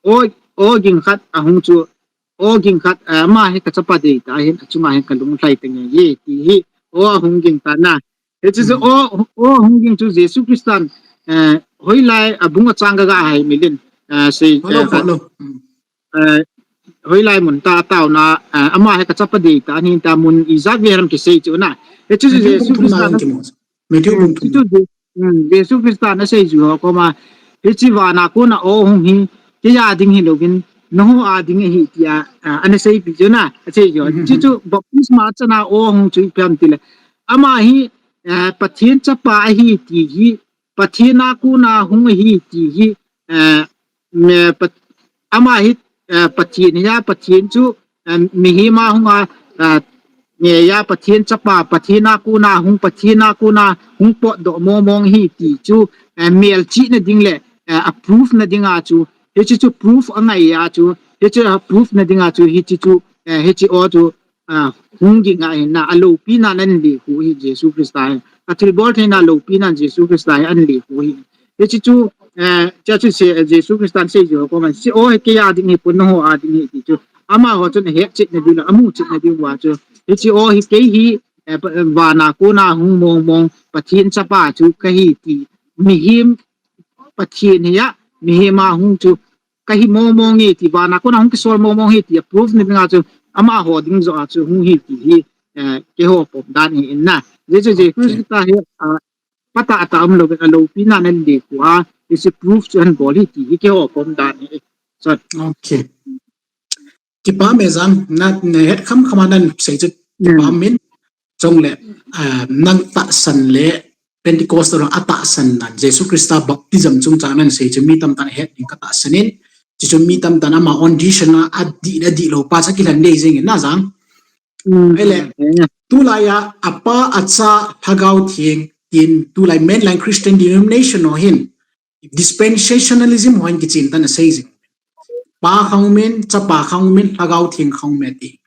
o, o ging khat ahung chu, o ging khat, ah, ama hi kachapa deitah ahin, achunga hin kalung lhai tange ye ti hi, o ahung ging ta na. Hiche chu o, o ahung ging chu Jesu Christan, eh, hoilai abung achang ga ga hai milin, eh, sei, eh, eh, hoilai mun tah a taona, eh, ama hi kachapa deitah ahin ta mun ijat vei ham kisei chu na. Hiche chu Jesu Christan, Matthew bung thum. Hiche chu Je-, um, Jesu Christan asei chu ho koma, hiche vana kona o hung hi, keiya ding hilouvin, nangho a ding ahi tia, ah, ana seipi chu na, asei chu. Hiche chu baptisma chana o hung chu ipi ham tile. Ama hi, eh, Pathen chapa ahi ti hi, Pathen a kona hung ahi ti hi, eh, me, Pat-, ama hi, eh, Pathen hi a, Pathen chu, eh, mihem a hung a, eh, ngeia Pathen chapa, Pathen a kona hung, Pathen a kona hung potdoh mong mong hi ti chu, eh, melchihna ding le, eh, a proof na dinga chu, hiche chu proof angai a chu, hiche a proof na dinga chu, hiche chu, eh, hiche o chu, ah, hung ging ahin na, aloupina nan lekhu hi Jesu Christa hi. Athilbol theina aloupina Jesu Christa hi an lekhu hi. Hiche chu, eh, cha chu se, eh, Jesu Christa sei jo ko man, hiche o hi kei a ding hi pon, nangho a ding hi ti chu. Amaho chun ahetchetna ding le, amuchetna ding uva chu. Hiche o hi kei hi, eh, pa-, vana kona hung mong mong, Pathen chapa chu kahi ti. Mihem Pathen hi a, mihem a hung chu kahi mong mong hi ti, vana kona hung kisol mong mong hi ti, a proof na dinga chu, amaho ding jo a chu hung hi ti hi, eh, keiho pom dan hi in na. Hiche chu Jesu Christa hi, ah, patah tah umlou, aloupina nan lekhu a, hiche proof chu ahin bol hi ti hi keiho pom dan hi. So, okay. Kipa me Jang, na, na het kham kham a nan sei chu kipa min. Chule, ah, nang tahsan le Pentecost a tahsan nan, Jesu Christa baptism chungchang nan sei chu mi tamtah in ahet ding katahsan in, chuchu mi tamtah in ama audition a, adih le adihlou pa chu akilan dei jing in na Jang. Ahile, tulai a, Apa, Acha, Lhagao Theng, tin tulai mainline Christian denomination ho hin, dispensationalism ho hin kichen tan asei jing. Pa khang umin, Chapa khang umin, Lhagao Theng khang umin ati.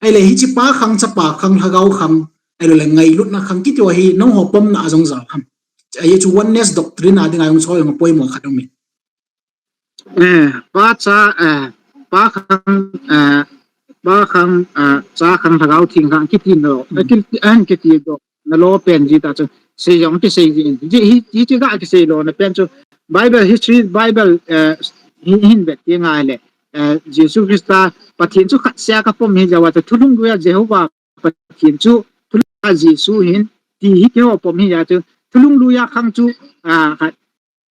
Ahile hiche Pa khang, Chapa khang, Lhagao khang, ahilou le ngailutna khang kiti ho hi nangho pomna a jong jao ham? Hiche chu oneness doctrine a dinga jong chu jong apoimo khat umin. Eh, Pa, Cha, eh, Pa khang, eh, Pa khang, eh, Cha khang, Lhagao Theng khang kiti no. Eh, kiti, eh, kiti do. Nalo pen ji ta chu, sei jong kisei ji in. Ji hi, hiche ga kisei lona pen chu, Bible history, Bible, eh, hin, hin vet ti ngai le, eh, Jesu Christa Pathen chu khat sia kapom hi jeh a chu, thulhung lui a Jehovah Pathen chu, thulhung lui a Jesu hin, ti hi keiho pom hi jeh a chu, thulhung lui a khang chu, ah, khat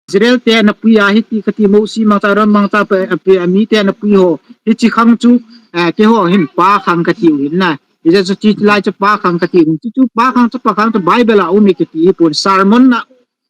Israel te ana pui a hiti kati, Mosi mangcha, Aaron mangcha, pe, pe, mi te ana pui ho. Hiche khang chu, eh, keiho hin Pa khang katiu hin na. Hiche chu, hiche lai chu Pa khang katiu hin. Hiche chu Pa khang, Chapa khang chu Bible a um e kiti hi pon. Sermon na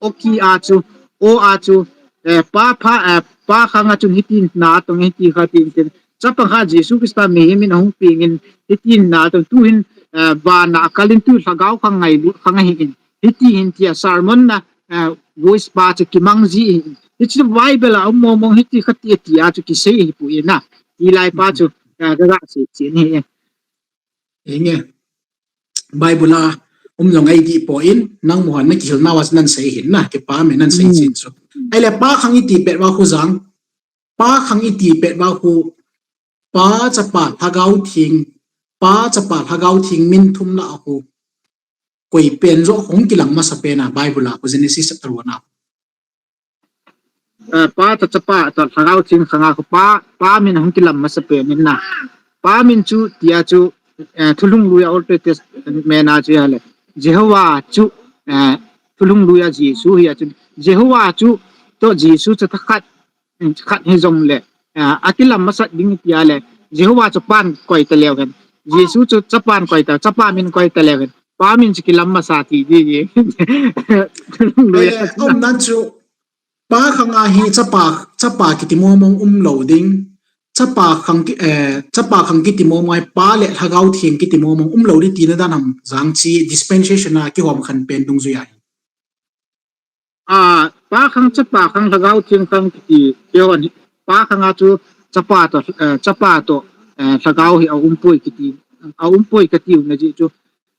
o ki a chu, o a chu, eh, Pa pha, eh, Pa khang a chun hitin na tong hiti kha tin tin. Chapa kha Jesu Christa mihem in ahung peng in hitin na tong, tu hin, eh, vana akal in tu Lhagao khang ngailut khang ahi in. Hiti hin tia sermon na, eh, voice pa chu kimang ji in. Hiche Bible a um mong mong hiti kha ti, ti a chu kisei hi pu in na. Hilai pa chu, eh, ka ga sei chen hi. Enge. Bible a um jong ahi dih poi, nangho hin nakihil nau a chu nan sei hin na, kipa me nan sei chen chu. Ahile Pa khang iti pet uva khu Jang, Pa khang iti pet uva khu, Pa, Chapa, Lhagao Theng, Pa, Chapa, Lhagao Theng min thum lah a khu, koi pen joh hung kilang masa pen a Bible a khu, Genesis chapter one a khu. Eh, Pa toh Chapa toh Lhagao Theng khang a khu Pa, Pa min hung kilang masa pen in na. Pa min chu tia chu, eh, thulhung lui a Old Testament a chu ahile, Jehovah chu, eh, thulhung lui a Jesu hi a chu, Jehovah chu toh Jesu chu thakhat, khat hi jong le, ah, akilang masat ding tia le, Jehovah chu Pan koi ta leu hen. Jesu chu Chapa koi ta, Chapa min koi ta leu hen. Pa min chu kilang masa ti di di. Thulhung lui a. Eh, um nan chu, Pa khang a hi Chapa, Chapa kiti mong mong um lou ding. Chapa khang ki, eh, Chapa khang kiti mong mong a hi Pa le Lhagao Theng kiti mong mong um lou ding tina dan ham Jang, hiche dispensation a kihom khen pen dungjui a hi. Ah, Pa khang, Chapa khang, Lhagao Theng khang kiti, keiho hin, Pa khang a chu Chapa toh, eh, Chapa toh, eh, Lhagao hi aum poi kiti, aum poi kati u na ji chu.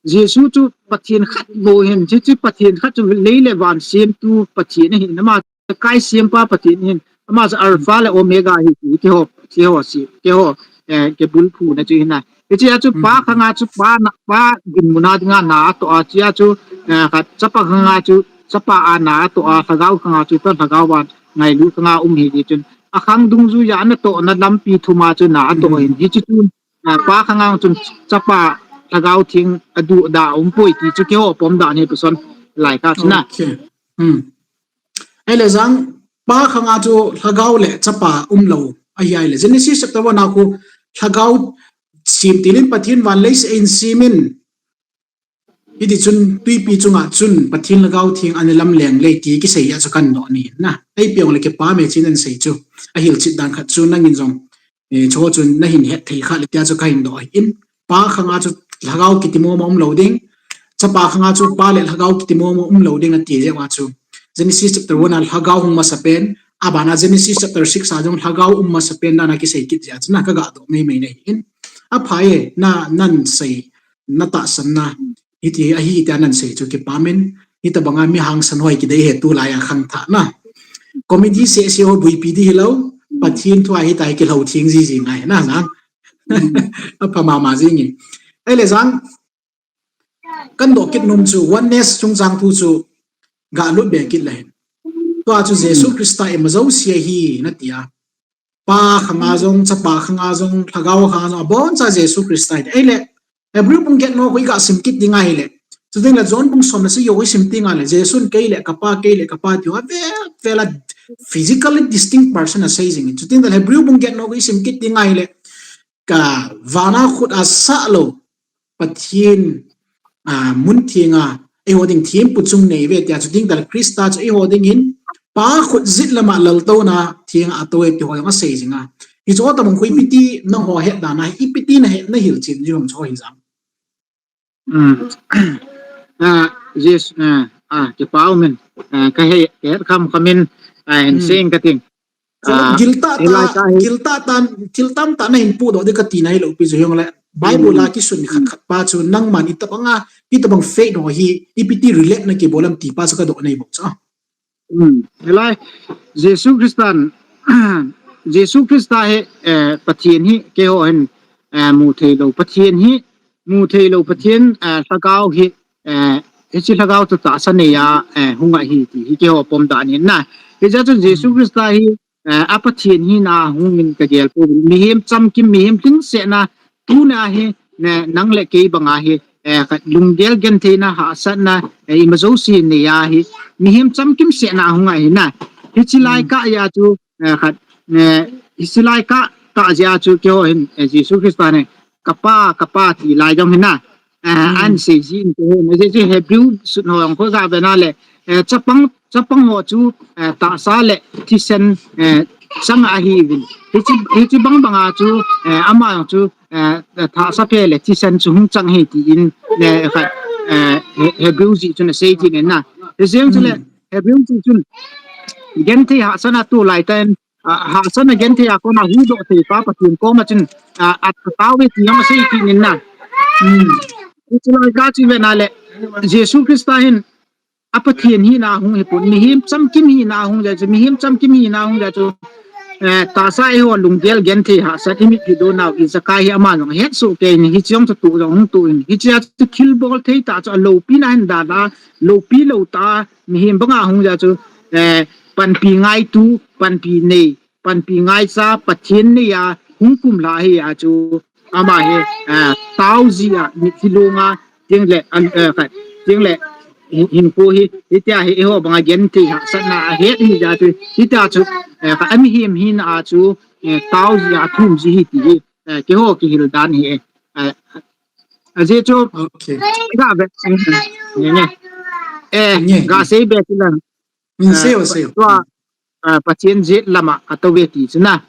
Jesu chu Pathen khat bou hin, hiche Pathen khat chu lei le van semtu Pathen ahi, ama chu kai sempa Pathen ahin, ama chu Alpha le Omega ahi ti, keiho, keiho si, keiho, eh, kibulphu na chu hin na. Hiche a chu Pa khang a chu Pa na, Pa dinmun a dinga na atoh a, hiche a chu, eh, khat Chapa khang a chu Chapa a na atoh a, Lhagao khang a chu toh Lhagao a ngailut khang a um hi ti chun. Akhang dungjui a ana tohna lampi thum a chu na atoh in. Hiche chu, eh, Pa khang a chun Chapa Lhagao Theng aduh da um poi ti chu keiho pom dan hi puson lai ka chu na. Okay. Hmm. Ahile Jang, Pa khang a chu Lhagao le Chapa um lou ahi ahile. Genesis chapter one a khu Lhagao sem til in Pathen van leiset a einsem in. Hiti chun twipi chunga chun Pathen Lhagao Theng ana lamleng le ti kisei a chu kahin doh ahi na. Ei piong le kipa me chen nan sei chu. Ahilchet dan khat chu nangin jong, eh, chu chu nahin het thei kha le tia chu kahin doh ahi in. Pa khang a chu Lhagao kiti mong mong umlou ding. Chapa khanga chu Pa le Lhagao kiti mong mong umlou ding nati jeh uva chu. Genesis chapter one a Lhagao hung masapen, abana Genesis chapter six a jong Lhagao um masapen dan a kisei kit jeh a chu na kaga doh mei mei nahi in. Aphai e, na, nan sei, na tahsan na. Hiti, ahi tia nan sei chu kipamin. Hitabanga mi hangsan hoi kidei hi tulai a khangthah na. Comedy seh seh ho buipi di hilou, Pathen thu a hita hi kilhou theng jiji ngai na jang. Apha mama jing e. Ahile jang, kan doh kit nom chu, oneness chungchang thu chu, ga lut be kit le hin. Tua chu Jesu Christa ima jouse ahi, na tia. Pa khanga jong, Chapa khanga jong, Lhagao khanga jong, aboncha Jesu Christa ahi. Ahile, Hebrew bung get no ko i ga sim kit ding ahile. Chuteng le John bung som le sagi ko i sim ding ahile. Jesun kei le ka Pa, kei le ka Pa ti ho. Avel, vel a physically distinct person asei jing in. Chuteng le Hebrew bung get no ko i sim kit ding ahile. Ka vana khut a sah lou. Pathen, a, mun theng a, eiho ding thempu chung nei ve tia chuteng le Christa chu eiho ding in, Pa khut jet lama laltouna theng a atou e ti ho jong asei jing a. Hichu tabang khu ipi ti nangho het dan a, ipi ti na het na hilchen ji ham chu hi jang. Um, a, Jesu, a, a, kipa umin, a, ka he, ka het kham khamin, a, hin seng ka ting. Chu giltah ta, giltah tan, thil tamtah na hin pudoh ding kati nahi lou pi chu hijongle. Bible a kisun khat khat pa chu nangman itabang a, itabang faith ho hi, ipi ti relate na kibol am ti pa chu ka doh nei bou chu. Um, hilai, Jesu Christan, Jesu Christa hi, eh, Pathen hi, keiho hin, eh, mu thei lou Pathen hi, mu thei lou Pathen, eh, Lhagao hi, eh, hiche Lhagao chu tahsa nei a, eh, hung ahi ti hi keiho pom dan ahi na. Hijeh chun Jesu Christa hi, eh, a Pathen hina hung in ka gel pou. Mihem chamkim, mihem lhingsetna, tuna hi, ne, nang le kei banga hi, eh, khat lunggel gentheina hahsatna, eh, ima jouse nei a hi, mihem chamkim setna hung ahi na. Hiche lai kah a chu, eh, khat, eh, hiche lai kah, kah jeh a chu keiho hin, eh, Jesu Christa ne, ka Pa, ka Pa ti lai jong hi na. Eh, an sei ji in keiho hin, ajeh chu Hebrew sut ho jong ko ga ve na le, eh, chapang, chapang ho chu, eh, tahsa le thisan, eh, chang ahiuvin. Hiche, hiche bang banga chu, eh, ama jong chu, eh, tahsa phe le thisan chu hung chang ahi tin, eh, khat, eh, He-, Hebrew jih chun asei tin na. Hijeng chule, Hebrew jih chun, genthei hahsatna tulai tah in, a, hahsatna genthei a kona huhdoh thei pa Pathen koma chun, a, atha tauve ti jong asei tin na. Hiche lai kah chu ve na le, Jesu Christa hin, a Pathen hina hung hipon, mihem chamkim hina hung jeh chu, mihem chamkim hina hung jeh chu, eh, tahsa eiho lunggel genthei hahsat i mitlhi do nau i Zakai hi ama jong ahet soh kei in, hiche jong chu tu jong hung tu in, hiche a chu thilbol thei tah chu aloupina hin dan a, loupi lou tah a, mihem banga hung jeh chu, eh, panpi ngaitu, panpi nei, panpi ngaicha, Pathen nei a hung kumlha ahi a chu, ama hi, eh, tao ji a, mitlhi long a, chuteng le, an, eh, khat, chuteng le, hin, hinkho hi, hitia hi, eiho banga genthei hahsatna ahet ahi jeh chu, hitia chu, eh, khat, a mihem hina a chu, eh, tao ji a, athum ji ahi ti hi, eh, keiho kihil dan ahi, eh, eh, ajeh chu, ga ve, nge, nge. Eh, ga sei be ti lang. Min, eh, sei o, sei o. Tua, eh, Pathen jet lama atou ve ti chu na.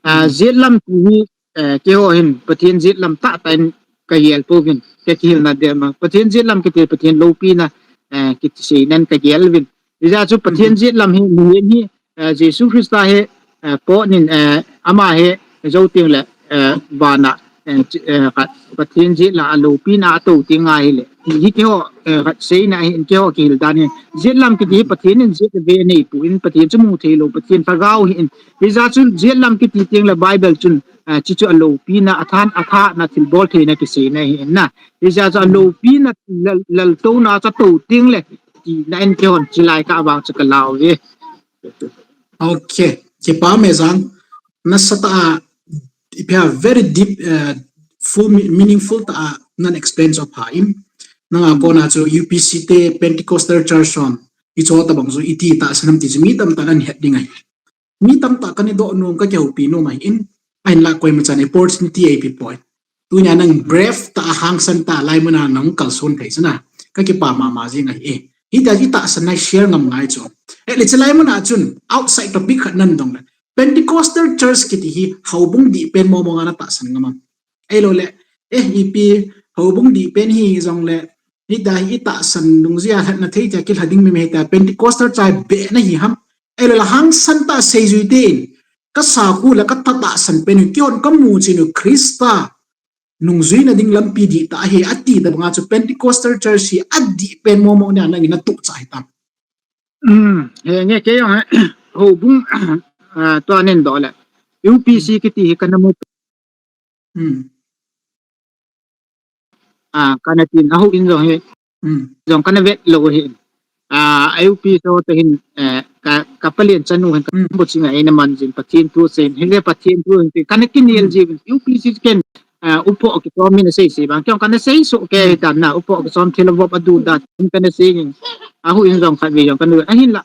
Eh, jet lam ti hi, eh, keiho hin Pathen jet lam tahtah in ka gel pouvin, ka kihilna dia ma. Pathen jet lam kiti Pathen loupina, eh, kiti sei nan ka gel uvin. Hijeh chu Pathen jet lam hi, mihem hi, eh, Jesu Christa hi, eh, pot nin, eh, ama hi, jou teng le, eh, vana, eh, chi-, eh, khat, Pathen jet la aloupina atou teng ahile. Hi keiho, eh, khat seina ahin keiho kihil dan ahi. Jet lam kiti hi Pathen in jet ve nei poi, Pathen chu mu thei lou, Pathen Lhagao ahin. Hijeh chun jet lam kiti teng le Bible chun, eh, chuchu aloupina, athan, athahna thilbol theina kiseina ahi na. Hijeh chun aloupina lal, laltouna chu atou teng le, tina in keihon chulai kah vang chu ka lau ve. Okay, kipa um e Jang. Nasatah a, ipi ham, very deep, uh, full me-, meaningful tah a nan explain chu apha in. Nanga kona chu U P C te Pentecostal Church hon, hicho tabang chu iti tahsan ham ti chu mi tamtah in ahet ding ahi. Mi tamtah kana doh nom, ka kihoupi nom ahin, ahinla koima chan opportunity eipe poi. Tunia nang brave tah a, hangsan tah a, lai muna nang kalson thei chu na, ka kipa mama jing ahi e. Hitia i tahsan na share ngam ngai chu. Eh, le chulai muna chun outside topic khat nan dong le. Pentecostal Church kiti hi houbung dih pen mong mong a na tahsan ngam am? Ahilou le, eh, ipi houbung dih pen hi jongle, hita hi itahsan dungjuia lhatna thei tia kilha ding mi hita Pentecostal chai be na hi ham. Ahilou le hangsan tah seijui ten, ka sakhu le ka tha tahsan pen u, kihon ka muchen u Christa nungjuina ding lampi dihtah ahi, ati tabanga chu Pentecostal church hi adih pen momo nia nangin natuh cha hitam. Um, he nge kei jong he, houbung, ah, tua nen doh le. U P C kiti hi kana mu. Hmm. Ah, kana tin, ahu in jong he. Hmm. Jong kana vet lou he. Ah, U P C ho te hin, eh, ka, ka palen chanu hin ka hmm. Bo chinga eina man jin Pathen thu sen. Hile Pathen thu hin kana kinel hmm. Jin. U P C ken, ah, upo ki to min sei sei bang. Kyong kana sei so ke hmm. Dan na upo ki som thil vop adu da. Kana sei hin. Ahu in jong khat ve jong kana ahin la.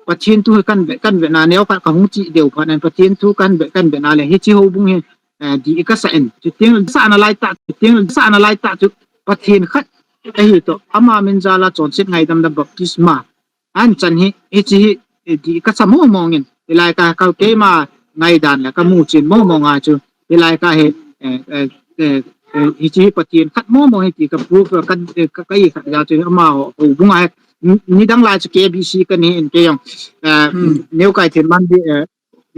Pathen thu kan ve, kan ve na neo ka, ka hung chi deu pha nan Pathen thu kan ve, kan ve na le hi chi houbung hi, eh, di ka sa en. Chu ting sa na lai ta, chu ting sa na lai ta chu Pathen khat. Ahi to, ama min jala chonset ngaidam da baptisma. An chan hi, hi chi hi, eh, di ka sa mo mo ngin. Hilai ka, ka keima ngaidan la ka muchen mo mo nga chu. Hilai ka he, eh, eh, eh, eh, hi chi hi Pathen khat mo mo hi ti ka proof ka, eh, ka, ka i khat ja chu ama ho, houbung a he. Ni, nidang lai chu K B C ka ni in ke jong. Eh, hmm. Neu kai then ban di, eh,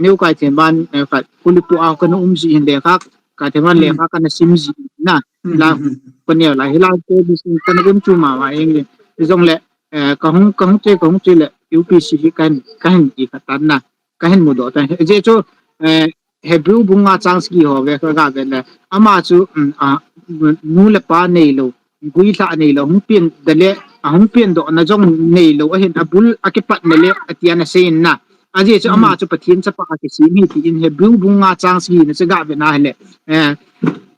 neu kai then ban, eh, khat kulipu a ka na um ji hin le kha, kai then ban le kha ka na sim ji na. Hmm. La, hmm. Ko neu lai hilai K B C ka na um chu ma ma eng le. Jong le, eh, ka hung, ka hung che, ka hung che le U P C hi kan, kan i khat tan na. Ka hin mudoh ta. Je chu, eh, Hebrew bung nga chang sagi ho ve ka ga ve le. Ama chu, um, a, nu le pa nei lou, gui lha nei lou, hung pen da le, a hung pen doh na jong nei lou, ahin a bul a kipat na le, a tia na sei na. A je chu ama chu Pathen chapa a kisem hi ti in Hebrew bung nga chang sagi na chu ga ve na le. Eh,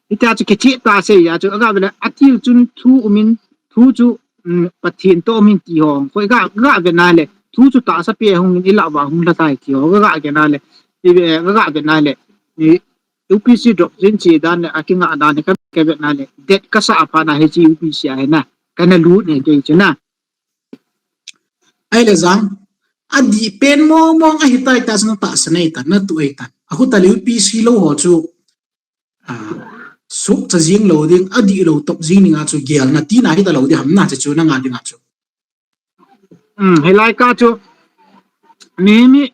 ita chu kichi ta sei ya chu a ga ve le, a til chun thu umin, thu chu um, Pathen to min ti ho. Koi ga, ga ve na le. Thu chu ta sa pe hung in ila va hung la tai ti ho. Ga, ga ke na le. Ti ve, ga, ga ve na le. Ni U P C doctrine chi dan le, a ki nga dan le, ka, ka ve na le. Det ka sa pha na he chi U P C a he na. Ka na lu ne ke chi na. Ai le jang. A di pen mo mo nga hi tai ta sa na ta sa nei ta, na tu ei ta. A hu ta le U P C lo ho chu. Ah, suk cha jing lou ding, a di lou top jing ding a chu gel na ti na hi ta lou di ham na chu na nga ding a chu. Um, he lai ka chu. Mi mi,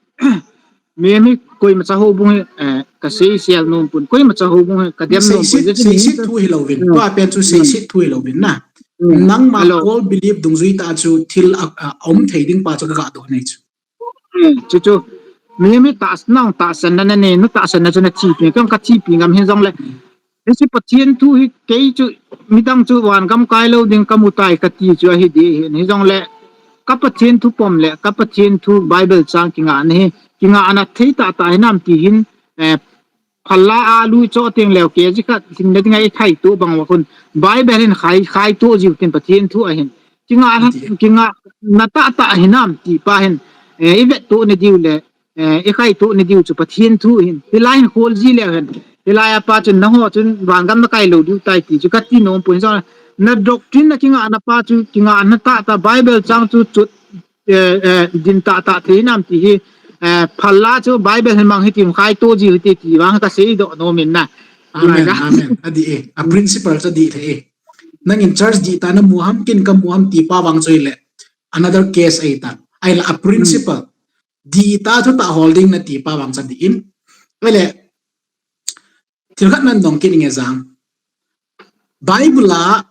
mi mi koi ma cha ho bung he, eh, ka sei sial nom pun, koi ma cha ho bung he, ka dem nom pun. Sei sit thu hi lou vin, pa pen chu sei sit thu hi lou vin na. Nang ma all believe dungjui ta chu thil a, a, om thei ding pa chu ka ga doh nei chu. Chu chu. Mi mi ta nang ta san na ne, nu ta san na chu na thi pi, kang ka thi pi ngam hin jong le. Hi si Pathen thu hi kei chu midang chu van gam kai lou ding ka mu tai ka ti chu ahi di hin. Hi jong le ka Pathen thu pom le ka Pathen thu Bible chang ki nga na hi. Ki nga na thei ta ta hi nam ti hin, eh, Phala a lui cho teng leu ke ji khat hin na dinga i khai tu bang wa kun. Bible hin khai, khai tu ji tin Pathen thu a hin. Ki nga, ki nga na ta ta hi nam ti pa hin. Eh, i vet tu ni diu le, eh, i khai tu ni diu chu Pathen thu hin. Hi lai hin khol ji le hin. Hi lai a pa chun na ho chun van gam na kai lou diu tai ti chu ka ti nom pun so. Na doctrine na ki nga na pa chu ki nga na ta ta Bible chang chu chu eh, eh, din ta ta thei nam ti hi, eh, phala chu Bible hin mang hi ti khai to ji hi ti ti vang ka sei doh nom in na. Amen, amen. A di e, a principle chu di the e. Nang in church di ta na mu ham kin ka mu ham ti pa vang chu le. Another case ai ta. Ai la a principle. Di ta chu ta holding na ti pa vang chu di in. Ai le, Thil khat nan dong kit nge jang. Bible a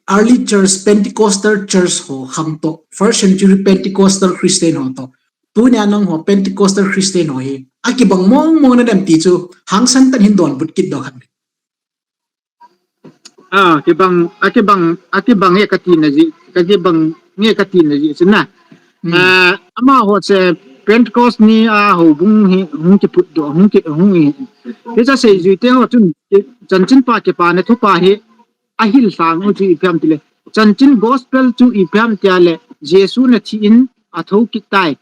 early church, Pentecostal church ho khang to, first century Pentecostal Christian ho to. Tunia nang ho Pentecostal Christian ho hi. A kibang mong mong na dem ti chu hangsan tan hin don but kit do khan. Ah, kibang, a kibang, a kibang nge ka ti na ji, ka kibang nge ka ti na ji chu na. Hmm. Ah, ama ho che Pentecost ni a ho bung hi, hung ki put do, hung ki, hung hi. Hi cha sei jui te ho chun, chanchin pa ki pa na thu pa hi, a hil sang u chu i phiam ti le. Chanchin gospel chu i phiam tia le, Jesu na thi in a tho ki tai.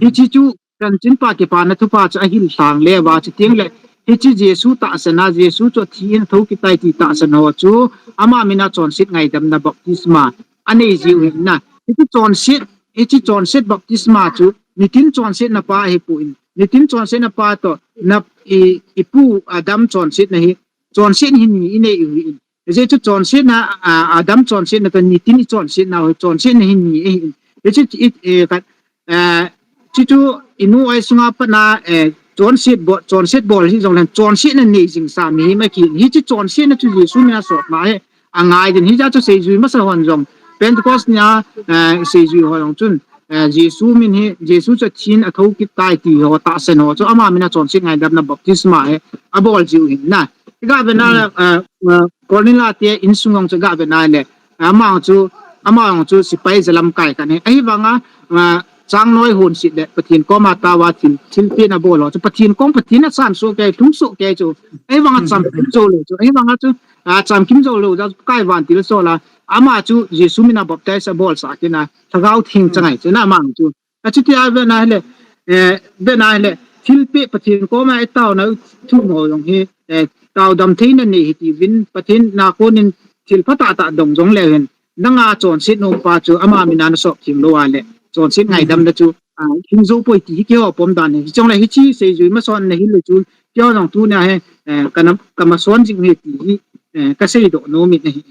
Hi chi chu, chanchin pa ki pa na thu pa chu a hil sang le va chu ting le. Hi chi Jesu ta sana, Jesu chu thi in tho ki tai ti ta sana ho chu, ama mina chonsit ngaidam na baptisma. A nei jiu hin na. Hi chi chonsit, hi chi chonsit baptisma chu, nitin chonsit na pa hi pu in. Nitin chonsit na pa to, na i, i pu Adam chonsit na hi. Chonsit hin ni i nei u hin. Hiche chu chonsetna, a, Adam chonsetna toh nitin i chonsetna, chonsetna hi ni ahi. Hichu i, e, khat, eh, chuchu i nu i sunga patna, eh, chonset bol, chonset bol hi jongleng chonsetna nei jing sa mihem ahi. Hichu chonsetna chu Jesu mina sotna hi angai din. Hiche chu seijui masa hon jong Pentecost nia, eh, seijui ho jong chun, eh, Jesu min hi, Jesu chu athin athou kit tai ti ho tahsan ho chu ama mina chonset ngaidamna baptisma hi abol jiu hin na. Iga vena, eh, eh, Cornelia te insung jong chu ga vena le, ama chu, ama jong chu sepai jalamkai khat hi. Ahivanga, ah, changnoi honset le Pathen koma taova thil, thilpeh na bol ho chu Pathen kong Pathen asan soh kei, lhung soh kei chu. Ahivanga chamkim jou lou chu. Ahivanga chu, ah, chamkim jou lou jeh chu Pakai vantil asol a, ama chu Jesu mina baptize abol sah kit na, Lhagao Theng chang ahi chu na ama chu. Achuti a vena hile, eh, vena hile, thilpeh Pathen koma i taona thum ho jong hi, eh, taodam theina nei hiti uvin, Pathen na konin thil phatah tah dong jongleu hen, nanga chonset nompa chu ama mina nasop theng lou a le, chonset ngaidamna chu, ah, hing jou poi ti hi keiho pom dan hi. Hijongle hiche seijui mason na hile chu, keiho jong tunia hi, eh, kana, kamason jing hi ti hi, eh, kaseidoh nom in ahi.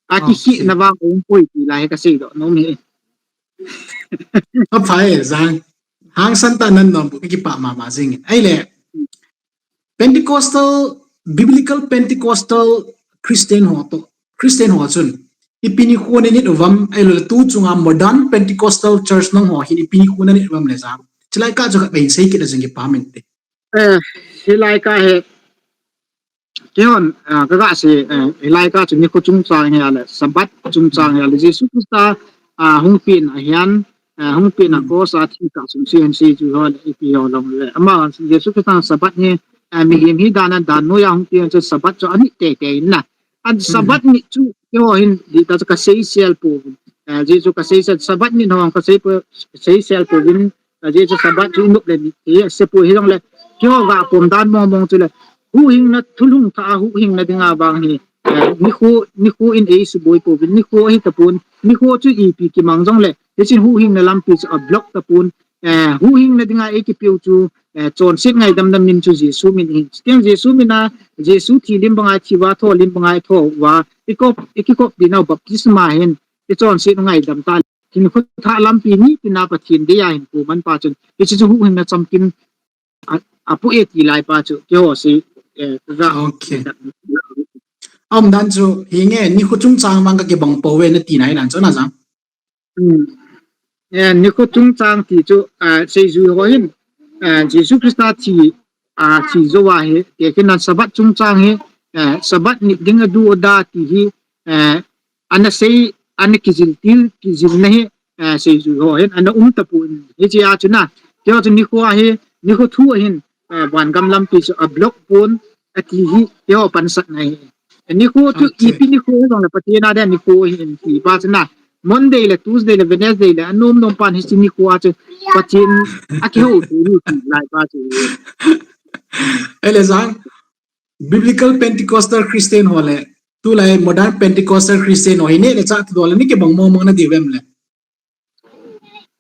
Akikhehna vang um poi ti la hi kaseidoh nom in ahi. Aphai, Jang. Hangsan tah nan nom bou, kakipah mama jing in. Ahile, Pentecostal, Biblical Pentecostal Christian ho toh, Christian ho chun ipi nikho nanit uvam, ahilouleh tu chunga modern Pentecostal church nang ho hin ipi nikho nanit uvam le Jang. Chulai kah chu khatvei hin sei kit le jing kipah inte. Eh, hilai kah hi, keihon, ah, kaga sei, eh, hilai kah chu nikho chungchang hi ahile, Sabbath chungchang hi ahile, Jesu Christa, ah, hung pen ahin, ah, hung pen a cross a thi kah sung si hin sei chu ho le, ipi ho long le. Ama Jesu Christa Sabbath hi, ah, mihem hi dan a dan noiya hung pen chu Sabbath chu anit teitei in na. An Sabbath nit chu keiho hin dihtah chu kaseisel pouvin. Ah, Jesu kaseisel, Sabbath nit ho kaseipou, seisel pouvin. Ah, Jesu Sabbath chu inop le nit hi asei poi hijongle, keiho ga pom dan mong mong chu le, huhhingna thulhung thah a huhhingna dinga vang hi, eh, nikho, nikho in eisuboi pouvin, nikho ahi tapon, nikho chu ipi kimang jongle, hichun huhhingna lampi chu ablock tapon, eh, huhhingna dinga eikipeu chu, eh, chonset ngaidamna min chu Jesu min ahi. Chuteng Jesu mina, Jesu thi lim banga thi uva, tho lim banga tho uva, ikop, ikikop dinau baptisma hin, ichonset u ngaidam ta. Hinkho thah lampi nitina Pathen deiya hin pu man pa chun, hiche chu huhhingna chamkim a, apoh e ti lai pa chu, keiho sei, eh, ra. Okay. Aum dan chu, hinge, nikho chungchang vang kakibang pouve nati na hi dan chu na Jang. Hmm. Eh, nikho chungchang ti chu, ah, seijui ho hin, eh, Jesu Christa thi, ah, thi jou a hi, tekhin a Sabbath chungchang hi, eh, Sabbath nit ding adu ada ti hi, eh, ana sei, ana kijil til, kijilna hi, eh, seijui ho hin, ana um tapon, hiche a chu na, keiho chu nikho a hi, nikho thu a hin, eh, vangam lampi chu ablock pon, ati hi, keiho pansatna hi. Nikho chu ipi nikho hijongle Pathen a dia nikho ahi ti pa chu na. Monday le, Tuesday le, Wednesday le, anom nom pan hiche nikho a chu Pathen akihou thei ni ti lai pa chu. Ahile Jang, Biblical Pentecostal Christian ho le, tulai modern Pentecostal Christian ho hi neh le chah dol le nakibang mong mong nadiu vem le.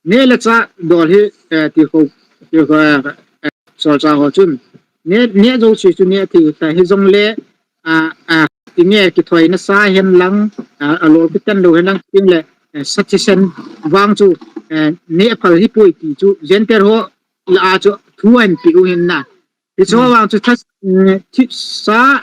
Neh le chah dol hi, eh, ti kho, ti kho, eh, eh, solchah ho chun. Neh, neh jouse chu neh thei ta hijongle, ah, ah, ti neh kithoina sa hen lang, ah, alol kiten lou hen lang, tin le, eh, sa thisen vang chu, eh, neh phal hipoi ti chu, Gentile ho lah a chu thu ahin peh u hin na. Hiche ho vang chu thas, eh, thi, sa,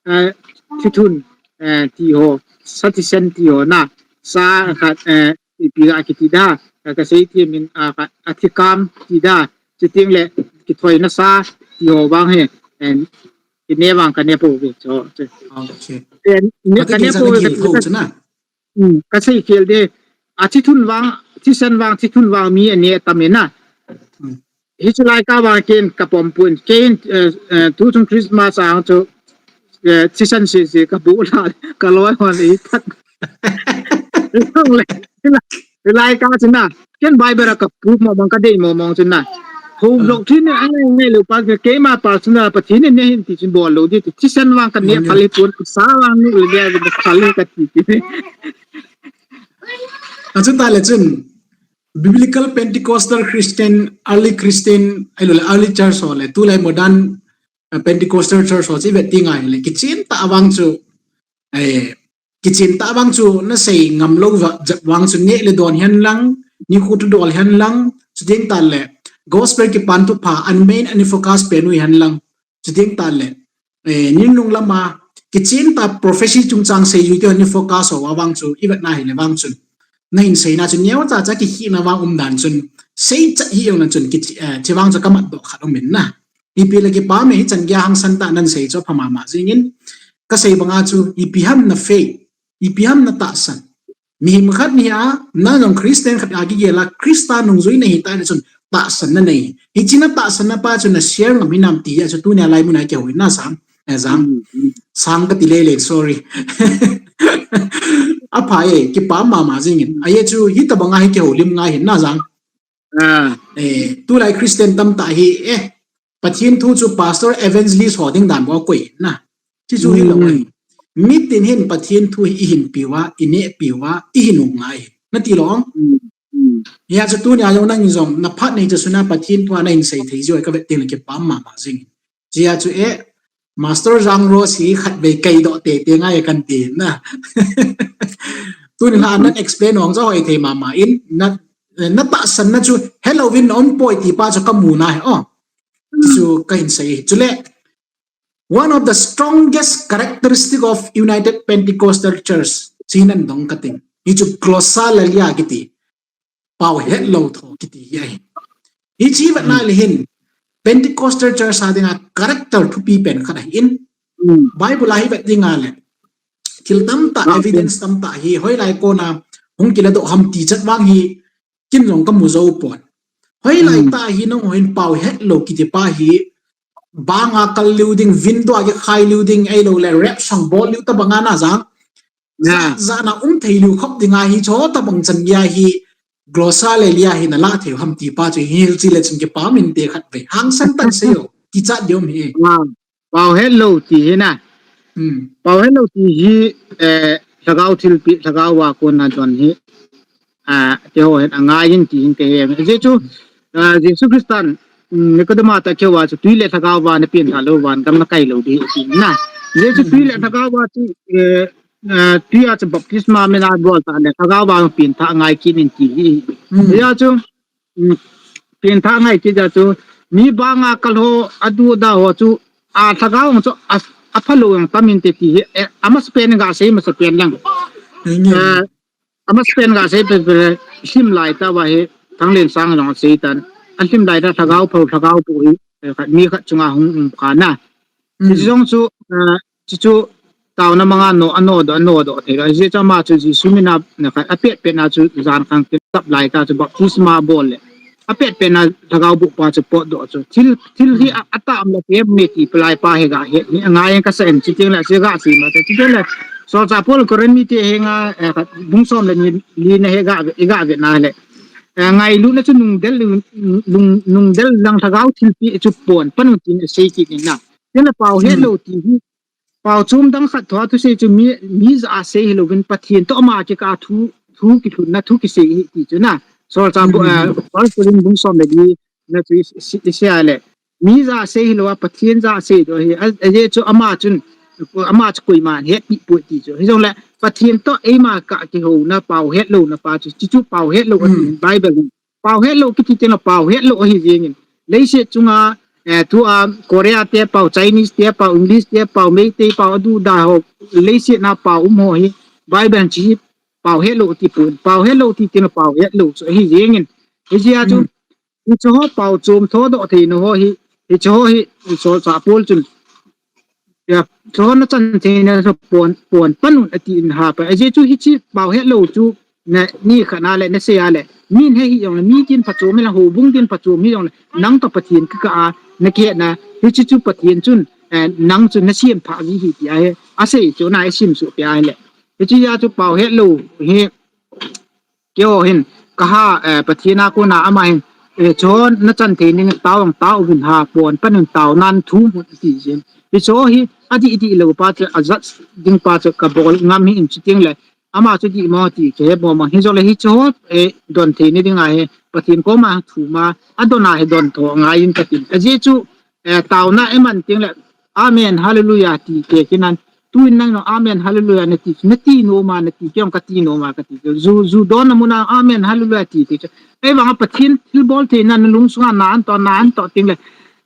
eh, thithun, eh, ti ho, sa thisen ti ho na, sa khat, eh, ipi a kiti da, ka, kasei ti min, ah, khat, athikam ti da, chuteng le kithoina sa ti ho vang hi, eh, ine vang kaneh pouve, chu, chu. Okay. Eh, ne, kaneh pouve, ka, ka, chu na. Hmm, kasei khel de. Athithun vang, thisen vang, thithun vang mi aneh tam e na. Hmm. Hiche lai kah vang ken kapom pon. Ken, eh, eh, tuchung Christmas a chu, eh, thisen sese kabu la, kaloi hon le that. Hilai kah chu na. Ken Bible a kapu mong mong, kadei mong mong chu na. Hou block thin angai ngai lou pa keima pa chu na Pathen in neh hen ti chu bol lou di. Thisen vang kaneh phal hipon, sa vang nu le dia phal kati ti. Achuti le chun, Biblical Pentecostal Christian, early Christian, ahilouleh early church ho le, tulai modern, uh, Pentecostal church ho chu ivet teng ahile, kichen tah a vang chu, Eh, kichen tah vang chu nasei ngam lou va, jat vang chu neh le don hihen lang, nikho thudol hihen lang, chuteng tah le gospel kipan thupha, an main, an focus pen u hihen lang, chuteng tah le, eh, ninunung lama, kichen tah prophecy chungchang seijui te hon ni focus ho a vang chu, i vet na hile vang chun. Na hin seina chu neo cha cha kikhina vang um dan chun, sei chat hi jong na chun, ki, eh, chi vang chu ka mat doh khat um in na. Ipi le kipa me hi chan gei hangsan tah nan sei chu pha mama jing in, ka sei banga chu, ipi ham na faith, ipi ham na tahsan. Mihem khat ni a, na jong Christian khat a kigel a, Christa nungjui na hi tah le chun, tahsan na nei. Hichi na tahsan na pa chu na share ngam hinam ti a chu tunia lai mun a kihou in na sang. Eh, sang. Mm, mm. Sang ka ti le le, sorry. Apha e, kipa mama jing in. Ahi chu, hi tabanga hi kihoulim ngai hin na sang. Ah. Eh, tulai Christian tamtah hi, eh, Pathen thu chu pastor evangelist ho ding dan bou koi na. Chi chu hi lo ai. Mm. Mitin hin Pathen thu hi i hin piu a, i neh piu a, i hin um ngai. Na ti lo. Mm, mm. Hia chu tunia jong nang jong, na phat nei chu suna Pathen thu a na hin sei thei joi ka vet teng le kipa mama jing. Chia chu e, Master Jang Rose hi khatvei kei doh tete ngai kan ti na. Tuni la nan explain ong cha hoi thei mama in na, na tahsan na chu hello vin na um poi ti pa chu ka mu na he, oh. Mm. Chu ka hin sei. Chule, one of the strongest characteristic of United Pentecostal Church, chi nan dong ka ting. Hi chu glossolalia kiti. Pao het lou tho kiti hi ahi. Hichi vet na le hin, Pentecostal Church a dinga character thupi pen khat ahi in. Mm. Bible a hi vet dinga le, thil tamtah, ah, evidence tamtah hi, hoilai kona hung kila doh ham ti chat vang hi, kin jong ka mu jou pon. Hoilai, mm, tah hi nangho hin pao het lou kiti pa hi, banga kal liu ding, window a kikhai liu ding, ahilou le rap sang bol liu tabanga na jang. Ja, ja na um thei liu khop dinga hi chu tabang chan gei hi glossolalia hi na la thei ham ti pa chu hi hilchi le chun kipa min te khatvei. Hangsan tah sei o. Kichat diu mi. Ah, pao het lou ti hi na. Hmm. Pao het lou ti hi, eh, lhagao thilpi, lhagao a kona don hi. Ah, keiho hin angai in ti hin kahe. Ajeh chu, ah, Jesu Christan, mm, Nicodemus ta keiho a chu tui le lhagao a na pengtha lou van gam na kai lou ding ti na. Ajeh chu tui le lhagao a chu, eh, eh, tui a chu baptisma min a bol ta le, lhagao a pengtha ngai kit in ti hi. Mm. Hia chu, mm, pengtha ngai kit a chu, mi banga kal ho, adu da ho chu, a lhagao chu, a, apha lou jong tam inte ti hi, eh, amasapen ga sei masapen lang. Amen. Eh, amasapen ga sei pe, pe, hlim lai ta va hi, Thanglen sang jong sei tan. A hlim lai ta lhagao pho, lhagao pho hi, eh, khat mi khat chunga hung um kha na. Mm. Chi jong chu, eh, Chi chu taona manga no, ano doh, ano doh thei lou. Ajeh chu ama chu Jesu min a, na khat, apet pet na chu jan khang tin tap lai ta chu baptisma bol le. Apet pet na lhagao boh pa chu potdoh chu. Thil, thil hi a, atam le tem me ti palai pa hi ga he. Ni ngai ka sa en chi teng le, chi ga si ma te. Chi teng le. Solchah Paul Corinth mite henga, eh, khat, bung som le ni, ni na hi ga, i ga ve na le. Eh, ngailutna chu nungdel, nung, nungdel lang lhagao thilpi chu pon, pan un tin sei kit in na. Teng le pao het lou ti hi. Pao chom dang khat thua thusei chu mi, mi ja a sei hilouvin Pathen toh ama kikah a thu, thu kilhunna thu kisei hi ti chu na. Solchah bu, eh, First Corinth bung som le li na chu i, i, i sei a le. Mi ja a sei hilou a Pathen ja a sei toh hi. A, ajeh chu ama chun, ama chu koiman hetpi poi ti chu. Hijongle Pathen toh eima kah kihouna pao het louna pa chu. Chi chu pao het lou ahi Bible in. Pao het lou kiti teng le pao het lou ahi jeng in. Leiset chunga, eh, tua Korea te pao, Chinese te pao, English te pao, Meitei pao, adu da ho, leiset na pao um ho hi, Bible in chi pao het lou ti pon, pao het lou ti teng le pao het lou chu ahi jeng in. Hijeh a chu, hiche ho pao chom thodoh theina ho hi, hiche ho hi, Solchah Paul chun, Ya, chon na chan theina chu pon, pon pan un ati in ha pa. Ajeh chu hiche pao het lou chu na ni khat na le na sei a le. Min he hi jong le mi tin phachom hi la houbung tin phachom hi jong le. Nang toh Pathen kikah a na kihetna. Hiche chu Pathen chun, eh, nang chu na sem pha ji hi ti ahi. Asei chu na isim suh peh ahi le. Hiche a chu pao het lou hi Keiho hin, kaha, eh, Pathen a kona ama hin, eh, chon na chan thei ning tao ang tao uvin ha pon pan un tao nan thum un ti jin. Hicho hi, adih dih lou pa chu, ajat ding pa chu kabol ngam hih in chuteng le, ama chu dih mo ti kahe mo mo. Hijongle hicho, eh, don thei ni ding ahi, Pathen koma thum a, adon a hi don tho ngai in katin. Ajeh chu, eh, taona iman teng le, Amen, Hallelujah ti kei kinan, Tuin nang jong amen hallelujah nati, nati nom a nati, kei jong kati nom a kati. Ju, ju donna mun a amen hallelujah ti ti chu. Ahivanga Pathen thilbol theina nalung sunga na an toh, na an toh teng le,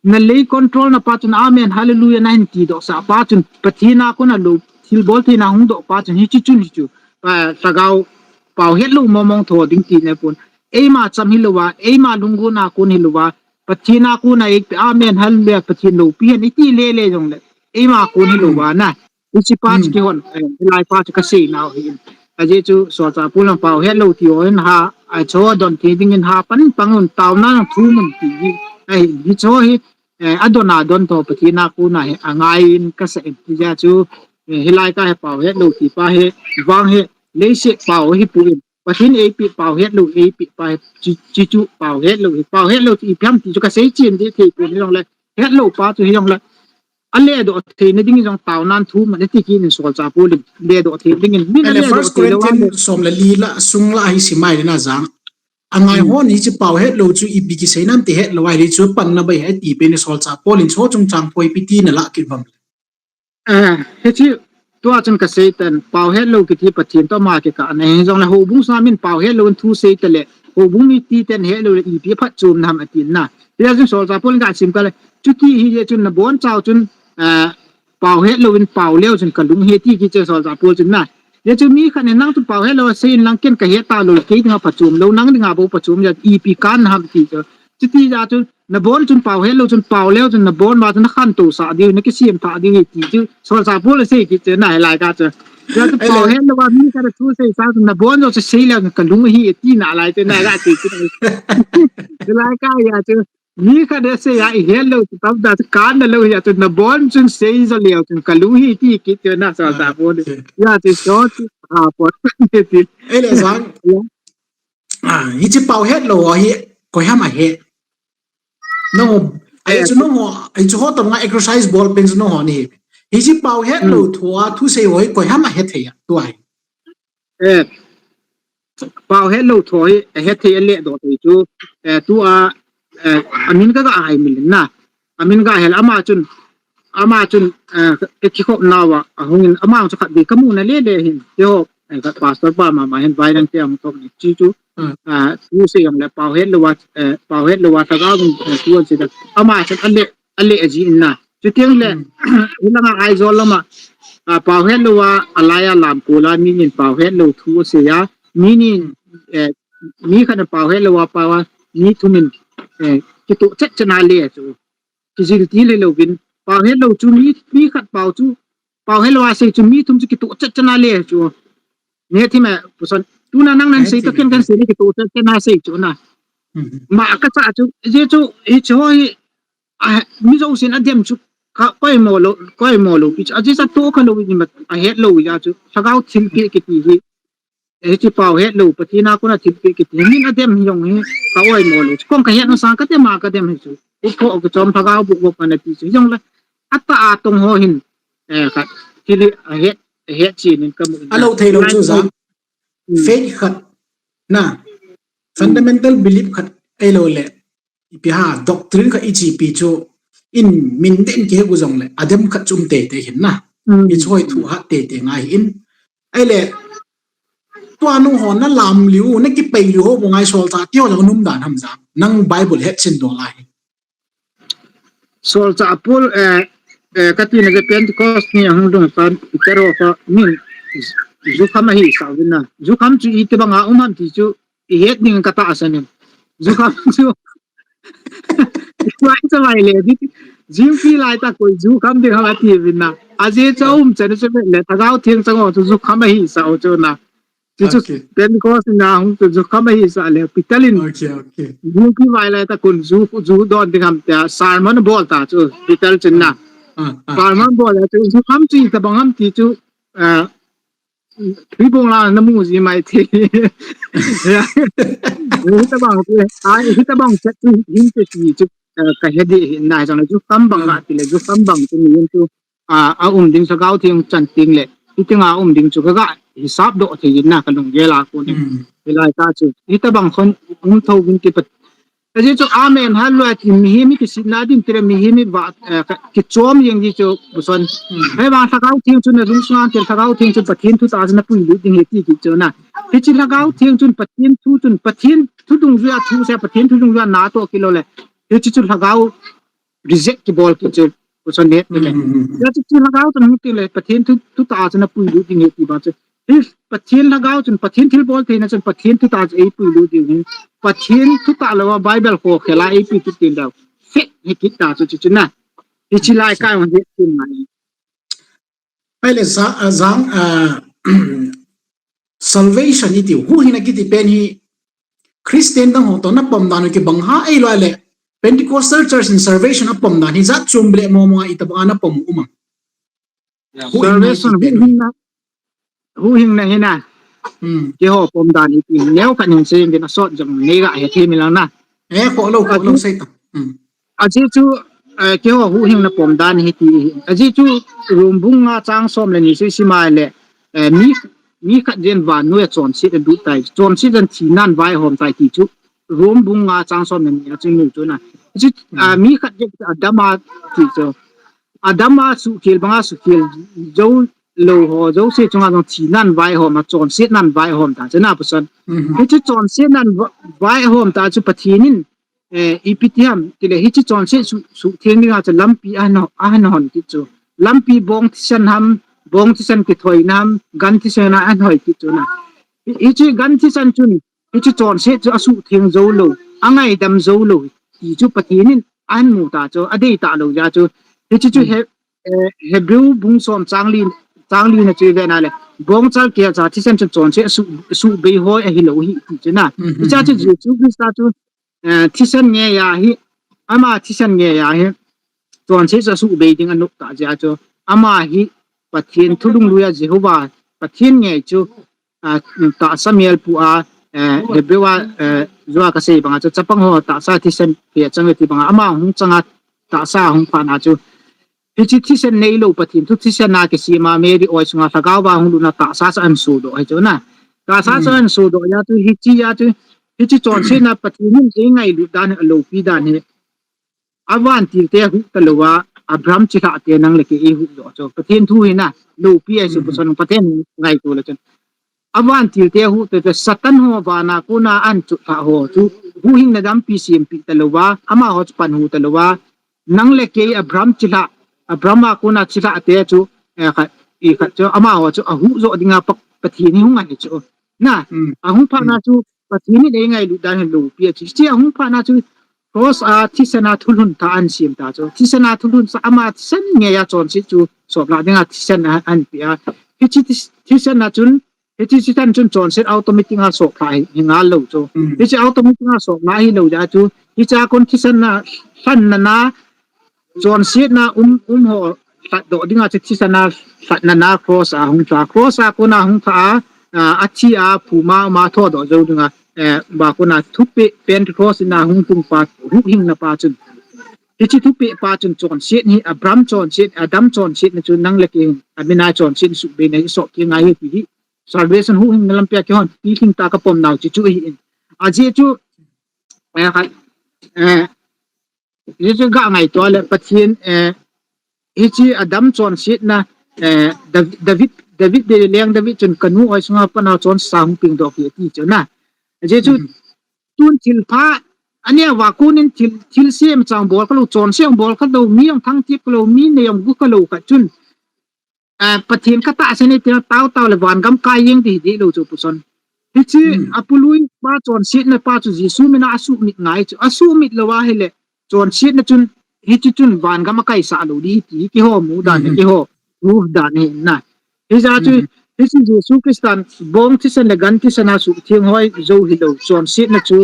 nalei control na pa chun amen hallelujah nahin tidoh sah pa chun Pathen a kona lou thilbol theina hungdoh pa chun hiche chun hichu, ah, lhagao pao hetlou mong mong tho ding ti nai pon. Eima cham hilouva, eima lunggel a kon hilouva, Pathen a kona ei, amen hallelujah, Pathen loupi hen iti lele jongle, eima kon hilouva na. Hiche pa chu kihon, eh, hilai pa chu kasei nau hi. Ajeh chu Solchah Paul in pao hetlou ti ho hin ha, acho don thei dingin ha pan pang un, taona thum un ti hi. Ahi, hicho hi, eh, adon adon tho Pathen a kona hi angai in kasa in. Hijeh chu, eh, hilai ka hi pao hetlou ti pa hi, vang hi, leiset pao hi pu in. Pathen eipeh pao hetlou, eipeh pa hi, chi, chi chu pao hetlou hi. Pao hetlou ti ipi ham ti chu kasei chen ding thei pon hijongle, hetlou pa chu hijongle, aledoh theina ding jong taonan thum ati kit in Solchah Paul in, ledoh thei dingin. Min ale aledoh First thei lou Corinthians som le li la sung la hi simai le na jang. Angai hon hiche pao hetlou chu ipi kisei nam ti hetlou ahi chu panna bai ahi ti pen in Solchah Paul in chu chungchang poi ipi ti na la kit vam. Ah, hiche tua chun kasei tan, pao hetlou kiti Pathen toh ama kikah na hijongle houbung sunga min pao hetlou in thu sei tale, houbung mite ten hetlou le ipi phatchomna ham atin na. Hijeh chun Solchah Paul in gasim kale, chuti hijeh chun nabonchau chun, ah, pao hetlou in pao leu chun kalung ahi ti kit chu Solchah Paul chun na. Hijeh chun mi khat in nang chun pao hetlou asei in lang ken kahet talou, kei dinga phatchom lou, nang dinga bou phatchom jeh ipi kanna ham ti chu. Chuti jeh chun nabon chun pao hetlou chun pao leu chun nabon uva chun nakhantou sah diu, nakisem thah diu ahi ti chu Solchah Paul asei kit chu na hilai ka chu. Hijeh chun pao hetlou uva mi khat a thu sei sah chun nabon jong chu sei leu chun kalung ahi ati nalai chu na ga ti chu. Hilai ka hijeh chu mi khat a sei a ihetlou chu tamtah chu kanna lou hijeh chun nabon chun sei jo leu chun kalung ahi ti kit chu na Solchah Paul. Hijeh chu so chu ha pon ti. Ei le jang. Ah, hiche pao hetlou hi koiham ahe. Nangho, ahi chu nangho, ahi chu ho tobanga exercise bol pen chu nangho nahi. Hiche pao hetlou thu a thusei ho hi koiham ahethei a, tua hi. Eh, pao hetlou thu hi ahethei aledoh thei chu, eh, tua, eh, amin kaga hai mil na. Amin ga hel ama chun, ama chun, eh, kikhop nauva ahungin, ama chu khatvei kamu na lele hin. Keiho, eh, ka pastor pa mama hin vai nang te ahung thop ni. Chi chu, ah, thusei jongle pao hetlou a, eh, pao hetlou a lhagao in, eh, thu asei dan. Ama chun ale, ale aji in na. Chuteng le, hilanga Aizawl lama, ah, pao hetlou a, alai a lamkol a mi nin pao hetlou thu asei a. Mi nin, eh, mi khat in pao hetlou a pao a, mi thum in, eh, kitoh chet chet na le chu. Kijil til hilouvin, pao hetlou chu mi, mi khat pao chu, pao hetlou a sei chu mi thum chu kitoh chet chet na le chu. Neh thim e, puson, tuna nang nan sei toh ken kan sei le kitoh chet chet na sei chu na. Ma ka cha chu, je chu, hiche ho hi, a, mi jousen adem chu, ka, koimo lou, koimo lou, pi chu, aje cha toh kha lou ni ma, ahetlou jeh chu, lhagao thilpeh kiti hi. Eh, hiche pao hetlou, Pathen a kona thilpeh kiti. Min adem hi jong hi, ka oimo lou. Kong kahet masang kadem a kadem hi chu. Upho kichom lhagao buk buk ana ti chu. Jongle, atah a tong ho hin, eh, ka, thil hi ahet, ahet chen in kamu in. Alou thei lou chu jang. Faith khat, na, fundamental belief khat, ahilou le. Ipi ham, doctrine khat ichi pi chu in min den kihe u jongle, adem khat chu um teitei hin na. Hichu hi thu hat teitei ngai hin. Ahile, tua nangho nalam liu, nakipei liu ho bou ngai Solchah ti ho jong um dan ham jang. Nang Bible hetchen dol ahi. Solchah Paul, eh, eh, kati na Pentecost ni ahung lhung tan, Peter ho kha min jukham ahi sa uvin na. Jukham chu itobang a um ham ti chu, ihet ding katahsan in. Jukham chu. Tua chu vai le di. Jingpi lai tah koi jukham ding ham ati uvin na. Aje chu um chan chu le Lhagao Theng chang ho chu jukham ahi sa u chu na. Ti chu Pentecost na hung chu jukham ahi sa le Peter in. Jingpi vai lai tah kon ju, ju don ding ham tia sermon bol ta chu Peter chun na. Sermon bol a chu jukham chu itobang ham ti chu, ah, Thibong la namu ji mai thei. Hitabang, ai, hitabang chat tu hin te ti chu, eh, kahe ding hin na jong le jukham bang la ti le jukham bang tu ni tu, ah, aum ding Lhagao Theng chan teng le. Hitia um ding chu kaga hisap doh thei in na kalunggel a kon. Hilai tah chu. Hitabang khun um tho vin ti pat. Ajeh chu amen hal lou a ti mihem hi kisitna din tile mihem hi va, eh, ka, kichom jeng ji chu puson. Hmm. Ahivang Lhagao Theng chun na lungsung a til Lhagao Theng chun Pathen thu tah chu na puilut ding ahi ti kit chu na. Hiche Lhagao Theng chun Pathen thu chun Pathen thu dungjuia thu se Pathen thu dungjuia na toh kit lou le. Hiche chu Lhagao reject kibol kit chu, puson net ni le. Hmm, hmm, hmm. Ya chu, chu Lhagao chun hung ti le, Pathen thu, thu tah chu na puilut ding ahi ti ba chu. Hi Pathen Lhagao chun, Pathen thilbol theina chun, Pathen thu tah chu ei puilut ding ahi. Pathen thu tah lou a Bible kho khel a ei pi kit tin dau. Fake hi kit ta chu, chu, chu na. Hiche lai kai hung het tin mai. Ahile sa, ah, jang, ah, salvation i tiu. Huhhingna kiti pen hi Christian dang ho toh na pom dan u kibang ha ahilou le. Pentecostal Church in salvation a pom dan hi jat chom le mo mo a itobang a na pom u um am? Huhhingna i Salvation ti pen u. huhhingna, huhhingna hi na. Hmm. Keiho pom dan i ti. Neo khat ning sei in a sot jong nei ga he thei mi lang na. Eh, kho lou, kho lou Ajeh sei ta. Hmm. Ajeh chu, eh, keiho huhhingna pom dan hi ti. Ajeh chu Rom bung nga chang som le ni sei sim a le, eh, mi, mi khat jen vannoi a chonset a lut tai. Chonset jen thinan vaihom tai ti chu. Rom bung nga chang som le ni a chu mu chu na. Ajeh, ah, Hmm. mi khat jen Adam a ti chu. Adam a suhkhel banga suhkhel jou lou ho, jouse chunga jong thinan vaihom a, chonsetnan vaihom ta chu na puson. Hmm. Hiche chonsetnan va-, vaihom ta chu Pathen in eh, ipi ti ham, tile hiche chonset su, suhtheng dinga chu lampi ahin, ahin hon kit chu. Lampi bong thisan ham, bong thisan kithoina ham, gan thisan a ahin hoi kit chu na. Hi, hiche gan thisan chun, hiche chonset chu asuhtheng jou lou, angaidam jou lou, ti chu Pathen in ahin mu ta chu, adei ta lou jeh chu. Hiche chu Hmm. he, eh, Hebrew bung som chang li, chang li na chu i ve na le, bongchal kelcha thisan chun chonset asuh, asuhbei hoi ahi lou hi, ti chu na. Hmm, hmm, Hiche chu hmm, hmm. Jesu Christa chu eh, thisan ngei a hi, ama thisan ngei a hi, chonset chu asuhbei ding anop ta jeh a chu, ama hi Pathen thu lungluia Jehovah, Pathen ngei chu, ah, tahsa mel pu a, eh, Hebrew a, eh, jua kasei banga chu, chapang ho tahsa thisan pe chang ti banga, ama hung changa tahsa hung phat na chu, Hiche thisan neilou Pathen thu thisan a kisem a Mary oi sunga Lhagao va hung lutna tahsa chu ahin sodoh ahi chu na. Tahsa chu Hmm. ahin sodoh jeh chu hiche jeh chu hiche chonsetna Pathen in ei ngailut dan hi aloupi dan hi. Avantil te ahuh talou a Abraham chilhah te nang le kei eihuh joh chu. Pathen thu hi na loupi ahi chu Hmm. puson Pathen ngaito le chun. Avantil te ahuh te chu Satan ho vana kona ahin chutlhah ho chu huhhingna dampi sempeh talou a, amaho chu panhu talou a, nang le kei Abraham chilhah, Abraham a kona chilhah te chu, eh, khat, i khat chu, amaho chu ahuh joh dinga Pa-, Pathen hi hung ahi chu. Na, Hmm. ahung phat na Hmm. chu, Pathen in ei ngailut dan hi loupi ahi chu. Hiche ahung phat na chu, cross a thisan a thulhun tha ahin sem ta chu. Thisan a thulhun sa ama thisan ngei a chonset chu, sop lah dinga thisan a, ahin pe a. Hiche thi-, thisan a chun, Hiche thisan chun chonset automatic a sop lha hi, hi ngal lou chu. Hmm. Hiche automatic a sop lha hi lou jeh chu. Hiche a kon thisan na, lhanna na, chonsetna um, um ho lhatdoh dinga chu thisan a, lhatna na cross a hung lha. Cross a kona hung lha a, a, athi a, phuma, ma thodoh jou dinga, eh, ba kona thupeh, Pentecost na hung tung pa, huhhingna pa chun. Hiche thupeh pa chun chonset hi, Abraham chonset, Adam chonsetna chu nang le kei hin, abinai chonset suhbeina hi sohkei ngai hi ti hi. Salvation huhhingna lampi a keihon, ti lhing tah a kapom nau chu chu ahi in. Ajeh chu, eh, khat, eh, hiche chu ga ngaito le Pathen, eh, hiche Adam chonsetna, eh, Dav-, David, David de leng David chun kanu oi sunga pat a chonsa hung pengdoh kei ati chu na. Ajeh chu, Hmm. tun thilpha, aneo a kon in thil, thilse machang bol khalou, chonse bol khalou, mi jong thangthip khalou, mi nei jong gu khalou khat chun. Ah, Pathen katahsan e tia tao tao le vangam kai jeng ding hiding lou chu puson. Hiche Hmm. apului pa chonsetna pa chu Jesu mina asuhmit ngai chu. Asuhmit lou ahile chonsetna chun hiche chun vangam akaisah lou ding hi ti keiho mudan Hmm. keiho proof dan hi na. Hijeh chu Hmm. hiche Jesu Christan bong thisan le gan thisan a suhtheng hoi jou hilou chonsetna chu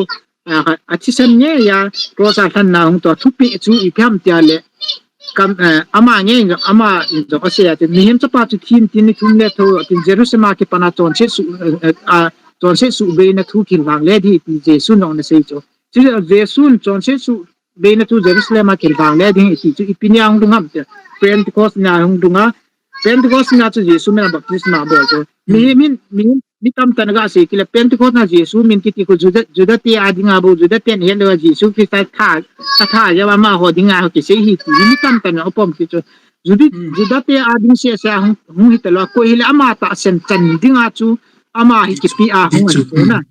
a, a thisan ngei a, cross a lhanna hung toh, thupeh chu ipi ham tia le, kam, eh, ama ngei, ama in jong asei a, tin, mihem chapa chu thi in tin ni thum le thou, tin, Jerusalem a kipat a chonset suh, eh, eh, a, chonset suhbeina thu kilhang le ding, tin, Jesu in jong ana sei chu. Chu Jesu in chonset suhbeina thu Jerusalem a kilhang le ding, ti chu ipi nia hung lhung ham tia, Pentecost nia hung lhung a, Pentecost nia chu Jesu min a baptisma abol chu. Hmm. Mihem in, mihem mi tamtah in aga sei kit le Pentecost na Jesu min kiti khu Juda, Juda te a dinga bou, Juda ten helou a Jesu Christa tha, atha jeh a amaho dinga ho kisei ahi ti hi mi tamtah in apom kit chu. Juda, Hmm. Juda te a ding seh seh a hung, hung hitalou a, koi hile ama tahsan chan dinga chu ama hi kipe a hung ahi chu, chu na. Hmm.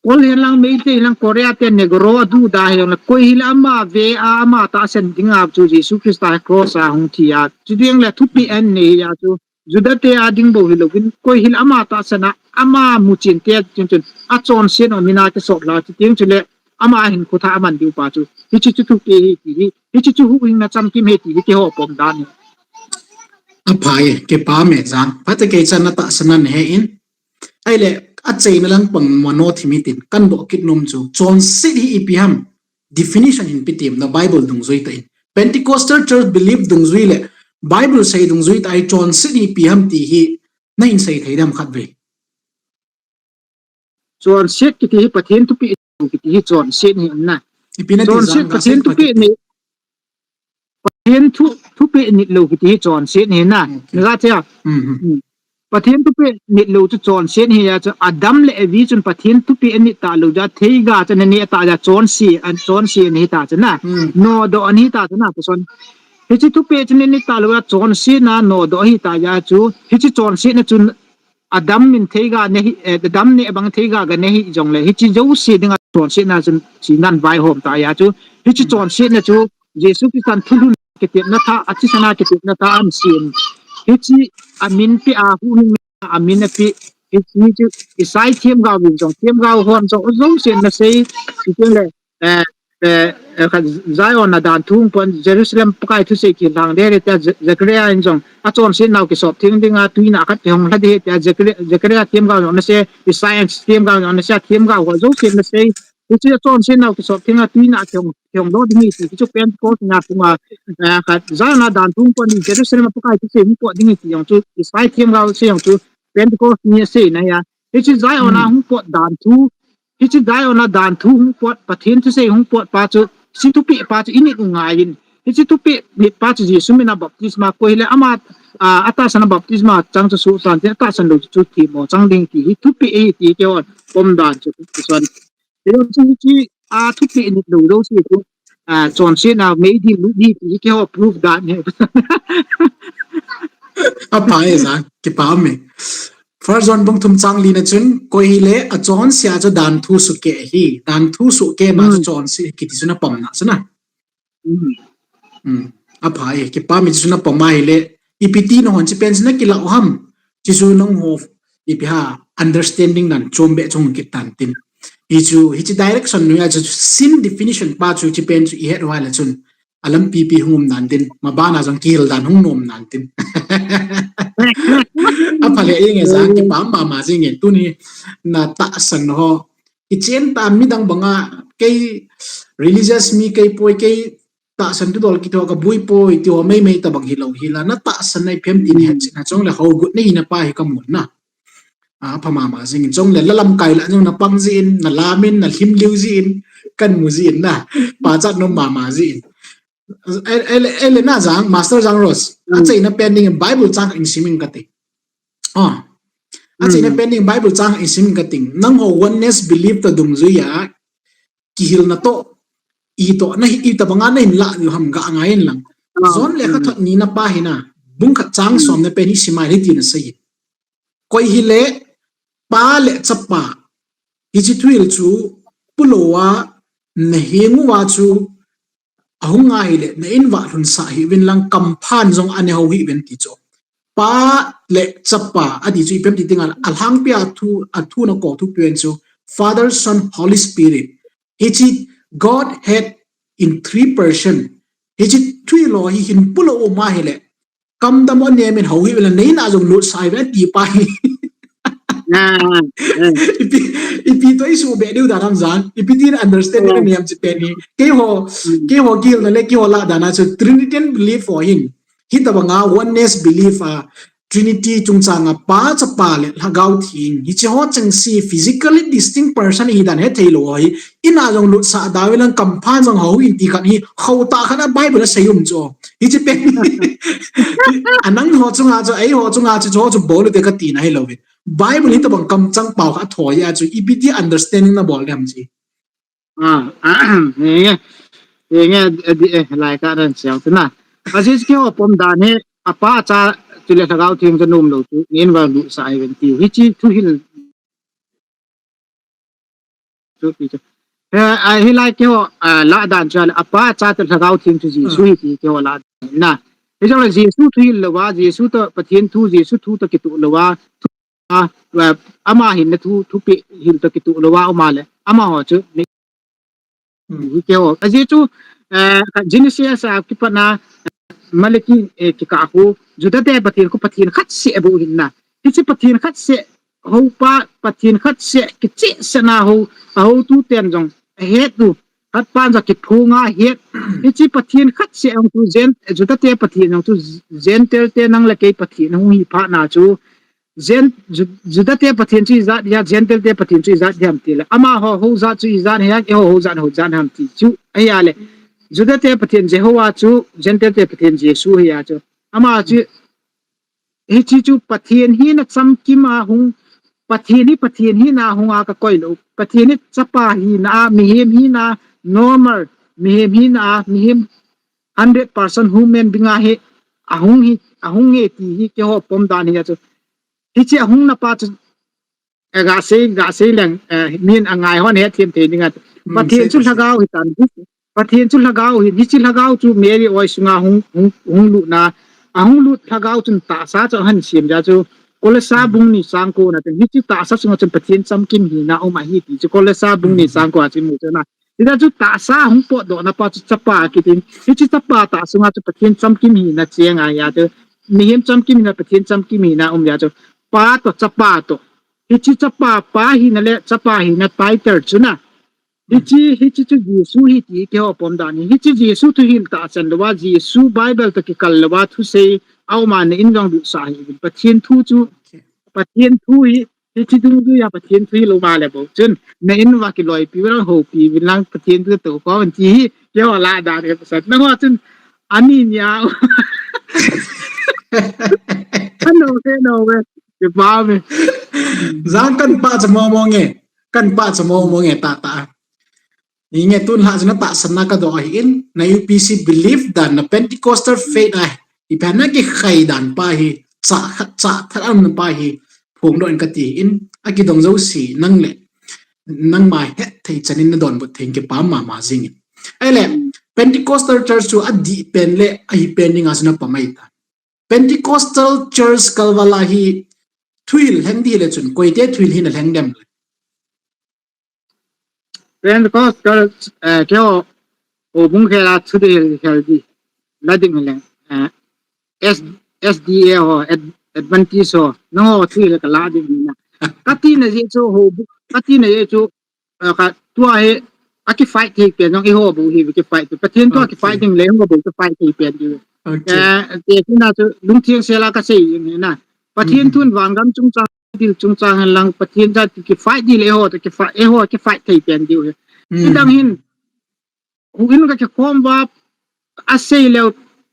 Kol hen lang, Meitei lang, Korea te, Negro a duda hi lang, koi hile ama ve a, ama tahsan dinga chu Jesu Christa hi cross a hung thi a. Chu ding le thupeh anei a chu. Juda te a ding bou hilouvin, koi hile ama tahsan a, ama muchen te chun chun, achonset u min a kisop la, chu ding chu le, ama hin khutha aman diu pa chu. Hiche chu thupeh ahi ti hi, hiche chu huhhingna chamkim ahi ti hi, keiho pom dan hi. Aphai, kipa me jan. Phatah kei chan na tahsan na he in. Ahile, achaina lang pang mano thimi tin, kan doh kit nom chu. Chonset hi ipi ham? Definition hin pe tem na Bible dungjui tah in. Pentecostal church belief dungjui le, Bible sei dungjui tah a hi chonset hi ipi ham ti hi, na hin sei thei dem khatvei. Chonset kiti hi Pathen thupeh kiti hi chonset hi na. Ipi na ti chonset jang, Pathen thupeh ni. Pathen thu, thupeh nit lou kiti hi chonset hi na. Okay. Na ga thei a? Mm, mm. Mm. Pathen thupeh nit lou chu chonset hi a chu Adam le Evi chun Pathen thupeh anit talou jeh a theiga chu ana neh tah jeh a chonse, an chonse ana hi ta chu na. Mm. Nodoh ana hi ta chu na, Pathen. Hiche thupeh chu ana nit talou a chonsetna nodoh ahi ta jeh a chu. Hiche chonsetna chu Adam in theiga ana hi, eh, Adam neh bang theiga ga ana hi jongle, hiche jouse dinga chonsetna chun chi nan vaihom ta jeh a chu. Hiche chonsetna chu Jesu Christan thulhun kitepna tha, athisan a kitepna tha ahin sem. Hiche amin pe a, huhhingna amin ape. Hiche chu Isai themgao in jong, themgao hon jong, jouse in ana sei. Chuteng le, eh, eh, eh, khat Zion a danthu hung pot, Jerusalem Pakai thusei kilhang ding ahi tia, Ze-, Zechariah in jong, achonset nau kisop theng dinga, tuina khat kihong lha ding ahi tia, Zechariah, Zechariah themgao jong ana sei, Isaiah themgao jong ana sei, themgao ho jouse in ana sei. Hiche achonset nau kisop thenga tuina kihong, kihong lha ding ahi ti, hichu Pentecost na chunga, eh, khat Zion a danthu hung pot ni, Jerusalem a Pakai thusei hung pot ding ahi ti jong chu, Isaiah themgao sei jong chu, Pentecost ni asei na ahi a. Hiche Zion a hung pot danthu, hiche Zion a danthu hung pot, Pathen thusei hung pot pa chu, hiche thupeh pa chu init u ngai in. Hiche thupeh nit pa chu Jesu min a baptisma, koi hile ama, a, atahsan a baptisma chang chu suhsan tin, atahsan lou chu themmo chang ding ti hi thupeh ahi ti keiho pom dan chu, chu son. Keiho chu hiche a thupeh nit lou jouse chu, a, chonsetna meidil lut ding ti hi keiho proof dan ahi. Aphai e jan, kipa me. First John bung thum chang li na chun, koi hile achonse a chu danthu sukeh ahi, danthu sukeh ma chu chonse kiti chu na pom na chu na. Hmm. Aphai e, kipa me, chu na pom ahile, ipi ti nahon hiche pen chu na kilah u ham? Hichu nangho ipi ham understanding dan chom beh chong kit tan tin. Hichu, hiche direction noiya chu sin definition pa chu hiche pen chu ihet uva le chun alampi pi hung um dan tin, maban a jong kihil dan hung nom dan tin. Apha le inge jan, kipa mama jinge, tuni na tahsan ho. Ichen ta midang banga, kei religious mi kei poi, kei tahsan thudol kiti ho kaboi poi, ti ho meimei tabang hilou hila, na tahsan na ipi ham ti na het chet na chong le hogut na hina pa hi kamun na. Apha mama jingin, chong le la lamkai lah jong na pang jin, na lamin, na lhim liu jin, kan mu jin na. Pachat nom mama jin. Ele, ele na jang, Master Jang Rose. Achaina pen ding Bible chang in simin kati. Ah. Achaina pen ding Bible chang in simin kati. Nangho oneness belief toh dungjuiya kihilna toh, itoh na hi, itobanga na hin lah diu ham ga ngai in lang. John lekhathot nina pa hina, bung khat chang som na pen hi simai le ti na sei. Koi hile Pa le Chapa, hiche thuhil chu pulou a na heng uva chu ahung ahile, na in vah lhun sah hih uvin lang kamphan jong ana hou hih uvin ti chu. Pa le Chapa ati chu ipi ham ti dinga, alhangpia thu, athu na kou thupi uvin chu Father, Son, Holy Spirit. Hiche Godhead in three person. Hiche thuhil ho hi hin pulou um ahile, kamdam u anem in hou hih uvin lang, na in a jong lut sah hih uvin ati pa hi. Ipi, ipi toh isuh be diu dan ham jang, ipi tin understand na nem hiche pen hi. Keiho, keiho kihilna le keiho lah dan a chu Trinitarian belief ho hin. Hitobanga oneness belief a, Trinity chungchanga Pa, Chapa le Lhagao Theng. Hiche ho chengse physically distinct person hi dan hethei lou ho hi. In a jong lut sah da uvin lang kamphan jong hou hih in ti khat hi. Hou tah khat a Bible a sei um chu. Hiche pen. Anang ho chunga chu, eiho chunga chu, chu, chu bol u te kati na hilou vin. Bible hi tabang kamchang pao kha thoi a chu ipi ti understanding nabol dem chi. Ah, ah, nge, nge, nge, eh, di, eh, lai ka ran siang tu na. Aziz keiho pom dan hi, apa cha, chule Lhagao Theng chu nom lou chu, nin va lu sa ai ven ti. Hichi thuhil chu pi chu. Eh, ah, hilai keiho, ah, la dan chu, apa cha chu Lhagao Theng chu Jesu hi ti keiho la dan na. Hijongle Jesu thuhil louva, Jesu toh Pathen thu, Jesu thu toh kitoh louva, a, a, ama hinna thu, thupeh hil toh kitoh louva, ama le, amaho chu, ni, Hmm. hi keiho. Ajeh chu, eh, Genesis a kipat na, Malachi, eh, kikah khu, Juda te Pathen khu Pathen khat seh bou hinna. Hiche Pathen khat seh, houpa, Pathen khat seh, kichehsah na ho, a hotu ten jong, ahet u, khat pan jong kiphong a het. Hiche Pathen khat seh jong chu Gen-, Juda te Pathen jong chu Gentile te nang le kei Pathen hung hi phat na chu, Gen-, Ju-, Juda te Pathen chu ijat hia, Gentile te Pathen chu ijat hiam ti le. Amaho, ho jat chu ijat hia, eiho, ho jat, ho jat ham ti chu. Ahia le. Juda te Pathen Jehovah chu, Gentile te Pathen Jesu hia chu. Ama chu, hichi chu Pathen hina chamkim a hung, Pathen hi Pathen hina hung a kakoi lou. Pathen hi chapa hina a, mihem hina, normal, mihem hina a, mihem hundred percent human being a hi, ahung hi, ahung e ti hi keiho pom dan hia chu. Hichi ahung na pa chu, eh, ga sei, ga sei leng, eh, min angai hon hethem thei dinga. Hmm, Pathen chu Lhagao hitan. Pathen chu Lhagao hi, hichi Lhagao chu Mary oi sunga hung, hung, hung lut na. Ahung lut Lhagao chun tahsa chu ahin sem jeh chu. Kolosa bung ni chang ko na ten. Hichi tahsa sunga chun Pathen chamkim hina um ahi ti chu. Kolosa bung ni chang ko a chu imu chu na. Hijeh chu tahsa hung potdoh na pa chu chapa kitin. Hichi chapa tah sunga chu Pathen chamkim hina cheng ahi a chu. Mihem chamkim hina, Pathen chamkim hina um jeh chu. Pa toh chapa toh. Hichi chapa pa hina le chapa hina title chu na. Hichi, hichi chu Jesu hi ti keiho pom dan hi. Hichi Jesu thuhil tahsan louva, Jesu Bible toh kikal louva thusei, auma na in jong lut sa hi. Pathen thu chu, Pathen thu hi, hichi dungjuia Pathen thu hi lou ma le bou. Chun, na in uva kiloipi uvin lang, houpi uvin lang, Pathen thu toh kho uvin ti hi, keiho la dan hi pasal. Nangho chun, ani nia. Ano ke, no ke. Kipa me. Jang kan pa cha mo mo nge. Kan pa cha mo mo nge tata. Ni nge tun la jana tahsan na kadoh ahin, na U P C belief dan, na Pentecostal faith a, ipi ham na kikhai dan pa hi, cha khat, cha thalam na pa hi, phongdoh in kati in, akidong jouse, nang le, nangma hetthei chan in nadonbut thei in kipa mama jing in. Ahile, Pentecostal church chu adih pen le, ahi pen dinga chu na pha mai ta. Pentecostal church kalval a hi, thuhil lheng ding le chun, koite thuhil hi na lheng dem le. Pentecostal, eh, keiho, houbung khel a thuhil lheng ding, la ding le, eh, S-, S D A ho, Ad-, Adventist ho, nangho thuhil ka la ding na. Kati na jeh chu houbung, kati na jeh chu, eh, ka tua hi, akifight thei pen jong eiho bou hi, kifight thei. Pathen tua Okay. kifight ding le, eiho bou kifight thei pen ding. Okay. Eh, te chu na chu, lungtheng sel a kasei jing hi na. Pathen Mm. thun vangam chungchang, dil chungchang hen lang, Pathen cha kifight ding le eiho, kifight, eiho kifight thei pen ding hi. Mm. Chuteng hin, huhhing ka kikhom uva, asei leu,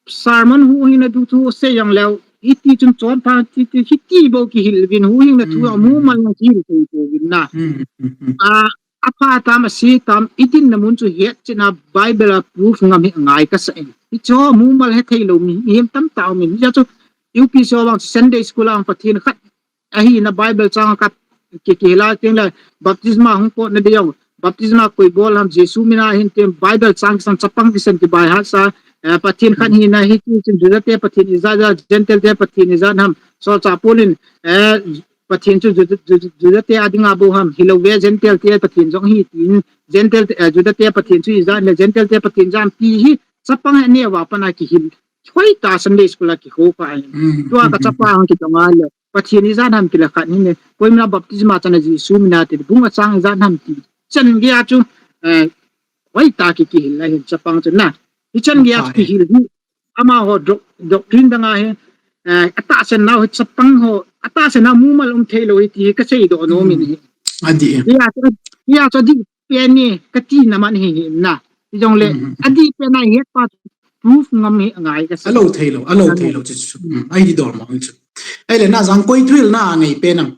sermon huhhing na thu asei jong leu, hiti chun chonpha, ti, ti, hiti bou kihil uvin, huhhing na thu Mm. amu mal na kihil thei pouvin na. Mm, mm, mm. A, apha tam, ase tam, itin na mun chu het cheh na Bible a proof ngam hi ngai kasa in. Hicho amu mal hethei lou mi, mihem tamtah um in. Hicho U P C ho vang Sunday school a Pathen khat ahina Bible chang a ka ki, kihil a teng le baptisma hung potna ding jong, baptisma koi bol ham, Jesu min a hin tin Bible chang kisan, chapang kisan kibai hat sa, eh, Pathen khat hina hi ti chun Juda te Pathen ijat, Gentile te Pathen ijat ham, solchah Paul in, eh, Pathen chu Juda, Juda, Juda te a dinga bou ham, hilou ve Gentile te Pathen jong ahi tin, Gentile te, eh, Juda te Pathen chu ijat le Gentile te Pathen ijat ham ti hi chapang aneo a pat a kihil. Hoitah Sunday school a kikho kha ahi. Mm, Tua ka mm, chapa mm. hung kidong a le. Pathen ijat ham kila khat hin le. Koima baptisma chan a Jesu min a ti bung a chang ijat ham ti. Chan gei a chu, eh, hoitah ki kihil ahin chapang chu na. Hichan gei a chu Amen. kihil hi. Amaho doc-, doctrine dang a hi. Eh, atahsan nau hi chapang ho. Atahsan nau mumal um thei lou hi ti hi kasei doh nom in hi. Adi. Hia chu, hia chu adi pen ni kati na man hi hi na. Hijongle, Mm, mm, mm. adi pen a het pa proof ngam hi ngai kasa. Alou thei lou, alou Amen. thei lou chu chu. Mm, ahi dol mo chu. Ahile na jang koi thuhil na ngai pen am.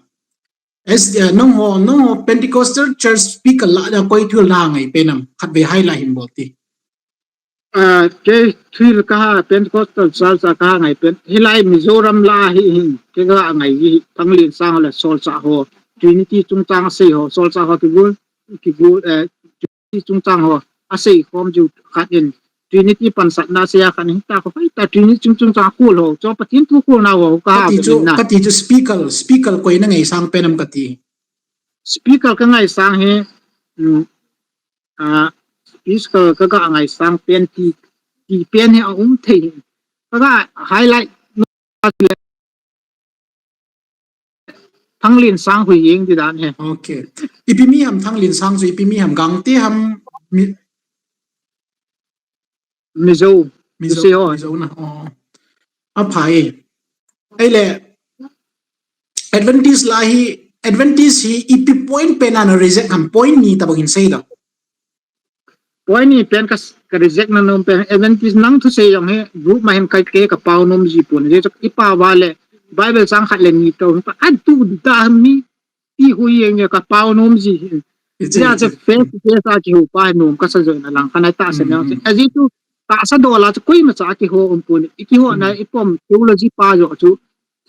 As, uh, nangho, nangho Pentecostal Church speaker lah a koi thil na ngai pen ham, khatvei highlight hin bol ti. Ah, kei thil kaha Pentecostal Church a kaha ngai pen. Hilai Mizoram lah a hi hin, kei kaha ngai hi, Thanglinsang le Solchah ho, Trinity chungchang asei ho, Solchah ho kigul, kigul, eh, Trinity chungchang ho, asei khom chu khat in, Trinity pansatna asei a khat in, ta ko, ta Trinity chungchang kul ho, chu Pathen thu kulna ho, kaha Kati chu, pen na. Kati chu speaker, speaker koi na ngaisang pen ham kati. Speaker ka ngaisang hi, um, ah, speaker ka, ka ngaisang pen ti, ti pen hi aum thei. Ka, ka highlight Thanglinsang hui jeng ti dan hi. Okay. Ipi mi ham Thanglinsang chu, ipi mi ham, Gangte ham, mi, Mizo. Mizo, Mizo ho. Mizo na. Oh. Aphai. Ahile, Adventist lah a hi, Adventist hi ipi point pen a na reject ham, point ni tabang in sei da. Point ni pen ka, ka reject na nom pen, Adventist nang thusei jong hi, group ma hin kai ke ka pao nom ji pon, je chak i pa va le, Bible chang khat le ni to, pa, an tu da mi, i hui jeng ka pao nom ji. Ichi, ja ichi. Face to face a kihou pa nom ka sa jong na lang, ka na ta sa na. Mm, mm. Aji tu, ta sa do la chu koima cha kihou um pon, i kihou na, mm, i pom theology pa jo chu,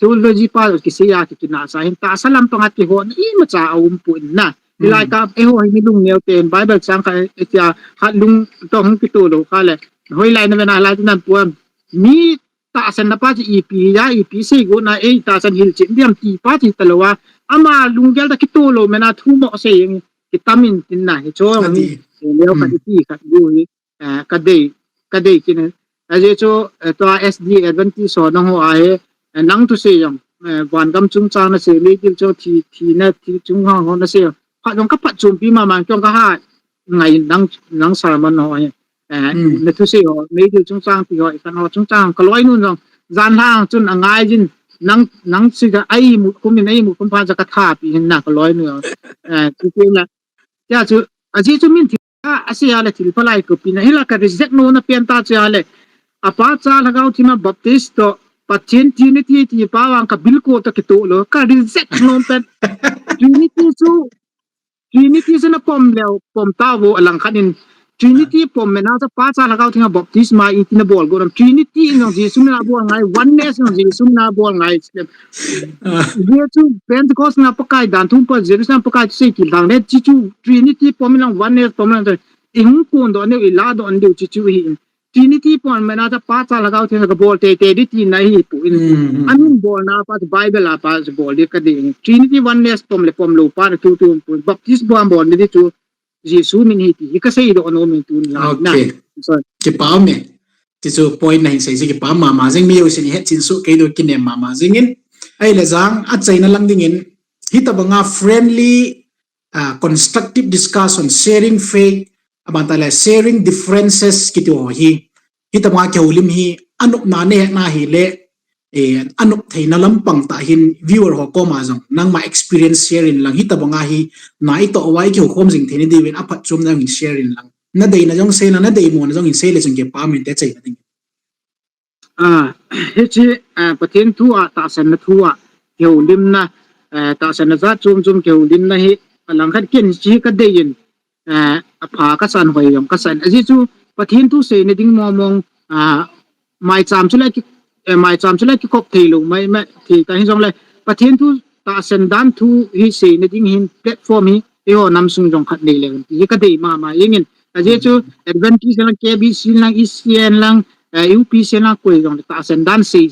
theology pa jo kisei a ki kina sa hin ta sa lam pang a kihou na, ima cha a um pon na. Hilai, mm, ka, eiho hi mi lung neo ten, Bible chang kha, e tia, khat lung to hung kito lo kha le, hoilai na ve na lai tu nan puan. Mi tahsan na pa chu ipi ja, ipi sei go na, ei tahsan hil chin diam ti pa chu ta lo a. Ama lunggel ta kito lo mena thu mo sei jeng, kitam in tin na, hi cho. Kati. Leo kati ti kati bu hi. Eh, ka dei, ka dei kin. Aje chu, eh, tua S D A Adventist ho nangho a hi, eh, nang thusei jong, eh, van gam chungchang na sei, meidil chu thi, thi na, thi chung ho, ho na sei jong. Phat jong ka phatchompi mama, jong ka ha ngai nang, nang sermon ho hi. Eh, mm, na thusei ho, meidil chungchang ti ho, i kan ho chungchang, ka loinu jong, jan lang chun angai jin, nang, nang sei ja, ai mu kum in, ai mu kum pha ja ka thapi hin na ka loinu. Eh, ti ti na. Tia chu, aji chu min thi a, asei a le thil phalai ko pi na, hila ka reject nom na pen ta chu a le. Apa Cha Lhagao Theng a Baptist to, Pathen Trinity ti pa vang ka bilkol to kito lo, ka reject nom pen. Trinity chu, Trinity chu na pom leo, pom ta vo alang khat in. Trinity pom mena cha Pa Cha Lhagao Theng a Baptist ma i ti na bol go nam. Trinity in jong Jesu min a bol ngai, oneness in jong Jesu min a bol ngai. Ah. Jesu Pentecost na Pakai dan thum pa Jerusalem Pakai sei ki lang le, chi chu Trinity pom lang, oneness pom lang. I hung kun do ne, i la do an diu chi chu hi. Trinity pom mena cha Pa Cha Lhagao Theng ka bol te te di ti na hi pu in. Mm, mm, mm. Amin bol na pa Bible a pa bol di ka di. Trinity oneness pom le pom lo pa na tu tu pu. Baptist bol bol ni di chu Jesu min hi ti hi ka sei do no min tu na na. Okay. So. Kipa me. Ti chu point na hin sei si kipa mama jing mi yo sin het chin su kei do kinem mama jing in. Ahile jang a chaina lang ding in. Hitabanga friendly, ah, constructive discussion, sharing faith, abang ta le sharing differences kiti ho hi. Hitabanga kihoulim hi, anop na ne na hi le, eh, anop theina lampang ta hin viewer ho koma jong, nangma experience share in lang, hitabanga hi, na i to wa i kihou khom jing theina diuvin aphatchomna jong in share in lang. Na deina jong sei na, na deimo na jong in sei le jong kipa min te chaina ding. Ah, hichi, ah, Pathen thu a, tahsan na thu a, kihoulim na, eh, tahsan na jat chom chom kihoulim na hi, alang khat ken chi ka dei in, eh, apha ka san hoi jong ka san. Aji chu Pathen thu seina ding mo mong, ah, maicham chu le ki, eh, maicham chu le kikop thei lo, mai, mai, thei ta hi jong le, Pathen thu tahsan dan thu hi seina ding hin platform hi, eiho nam sung jong khat nei le, hi ka dei mama, jeng in, aji chu Adventist lang, K B C lang, E C N lang, eh, U P C lang koi jong le tahsan dan sei,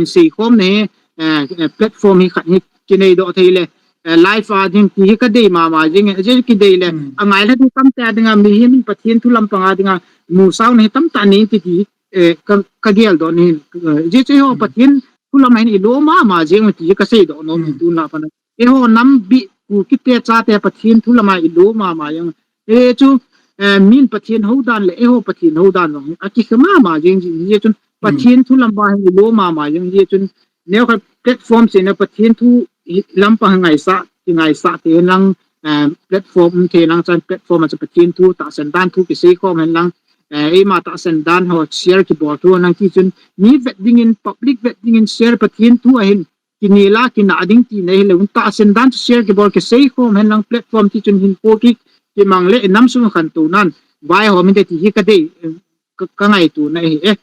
sei khom ne, eh, eh, platform hi khat hi kinei do thei le, eh, live a ding ti hi ka dei mama jing, eh, je ki dei le, mm, angai le ding tam te ding a mi hi min Pathen thu lampang a ding a mu sau ne tam ta ni ti ti, eh, ka, ka gel do ni, eh, je che ho, mm, Pathen thu lam hin i lo mama jing ti ka sei do no mi, mm, tu na pa na. Eiho nam bi ku kite chate Pathen thu lama i lo mama jeng. E chu, eh, min Pathen hou dan le eiho Pathen hou dan jong a kikhe mama jeng ji, je chun, mm, Pathen thu lama hi i lo mama jeng, je chun, neo khat platform seina Pathen thu hi lampang ngaisa, kingaisa te lang, eh, platform te lang chan platform a chu Pathen thu tahsan dan thu kisei khom hen lang, eh, eima tahsan dan ho share kibol thu lang ti chun, mi vet ding in, public vet ding in share Pathen thu a hin, kinel a, kinah ding tina hilou, tahsan dan chu share kibol, kisei khom hen lang platform ti chun hin po ki, kimang le inam sung khantou nan, vai hom inte ti hi kadei, eh, ka, kangaito na hi e.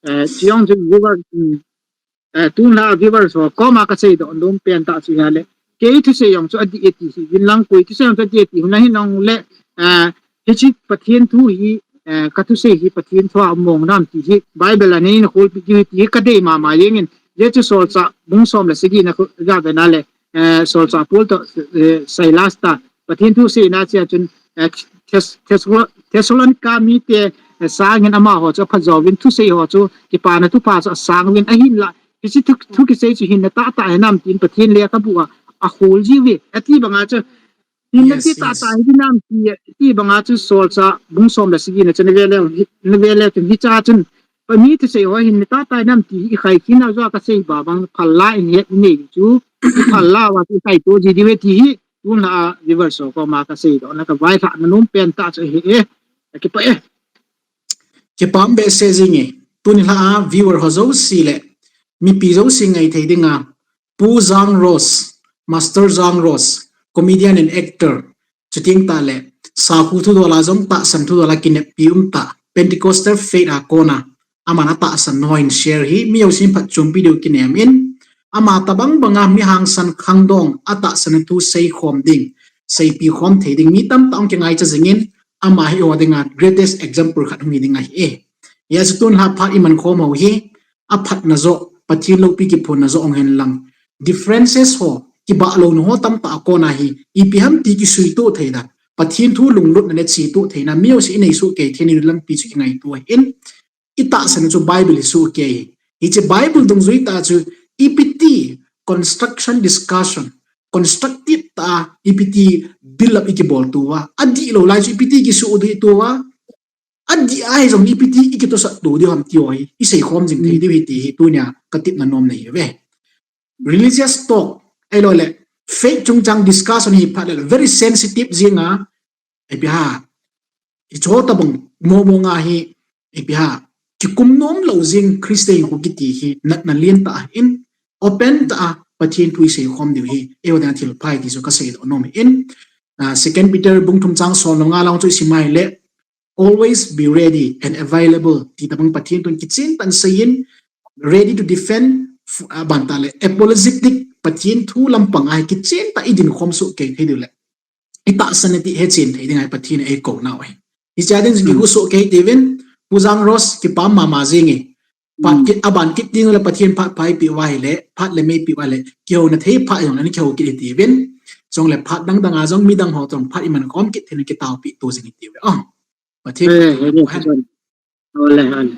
Eh, chujong chu viewer, um, eh, tun la viewers ho koma kasei doh nom pen tah chu hia le. Kei thusei jong chu adih e ti hi, vin lang koi thusei jong chu adih e ti, hung na hi nong le, eh, hichi Pathen thu hi, eh, kathusei hi Pathen thu a mong nam ti hi, Bible a nei na kholpi ti hi kadei mama jeng in, je chu Solchah bung som le sagi na khu, ja ve na le, eh, Solchah Paul to, eh, Silas ta, Pathen thu seina chia chun, eh, Thes-, Thessalo-, Thessalonica mite, eh, sangin amaho chu apha jouvin thusei ho chu, kipana thupha chu asang uvin ahinla, hichi thu, thu kisei chu hinna tahtah hinam tin Pathen lekhabu a, akhol jiuve. Ati banga chu, hinna ti tahtah hinam ti, ti banga chu Solchah bung som le sagi na chun na ve le, na ve le chun hicha chun, pa mi thusei ho hinna tahtah hinam ti hi ikhai khin a jo kasei ba bang phal la in het nei chu, phal la va chu ikhai to ji diuve ti hi, tun la viewers ho koma kasei doh na kavailhah na nom pen tah chu hi e. Kipah e. Kipah behseh jing e. Tuni la a viewer ho jouse le mipi jouse ngai thei dinga Pu Jang Rose, Master Jang Rose, comedian and actor, chuteng tah le sakhu thudol a jong tahsan thudol a kineppi um tah, Pentecostal faith a kona aman atahsan ho in share hi mi jousen phatchompi diu kinem in, ama tabang banga mi hangsan khangdong atahsan thu seikhom ding, seipi khom thei ding mi tamtah hung kingaicha jing in, ama hi eiho dinga greatest example khat hung hi ding ahi e. Hijeh chun tun la phat iman khom ho hi, aphatna joh, Pathen loupi kiphonna joh hung hen lang, differences ho, kibah louna ho tamtah a kona hi, ipi ham ti kisuito thei dan, Pathen thu lunglutna le cheto theina mi jouse inei soh kei thei ni lampi chu kingaito ahin, itahsan chu Bible hi soh kei hi. Hiche Bible dungjui tah chu ipi ti construction discussion, constructive tah a ipi ti build up ikibol tou va, adih lou lai chu ipi ti kisoh dih tou va, adih a hi jong ipi ti ikitosah tou diu ham ti ho hi iseikhom jing thei diu hi ti hi tunia katepna nom na hi ve. Religious talk, ahilou le faith chungchang discussion hi phat le very sensitive jing a, ipi ham, hiche tabang momo nga hi, ipi ham, kikum nom lou jing Christian khu kiti hi natna lentah in, open tah a Pathen thu iseikhom diu hi eiho dinga thil pha ahi ti chu kasei doh nom in. Ah, Second Peter bung thum chang som le nga lang chu isim a ahile, always be ready and available ti tabang Pathen thun kichen tah in seiyin, ready to defend, f-, ah, ban tah le apologetic, Pathen thu lampang a hi kichen tah idin khom soh kei thei diu le, itahsan iti hechen thei ding ahi Pathen in eikou nau ahi. Hiche a ding jing kigu soh kei tiuvin, Pu Jang Rose kipah mama jing e. Phat kit, aban kit ding le Pathen phat pha eipeh uva ahile, phat le mei peh uva ahile, kihouna thei phat jong le kihou kit hitiuvin. Chule phat dang dang a jong midang ho toh phat iman khom kit thei in kitaopi to jing hitiuve. Oh, Pathen phatthei boh hen. Ole, ole.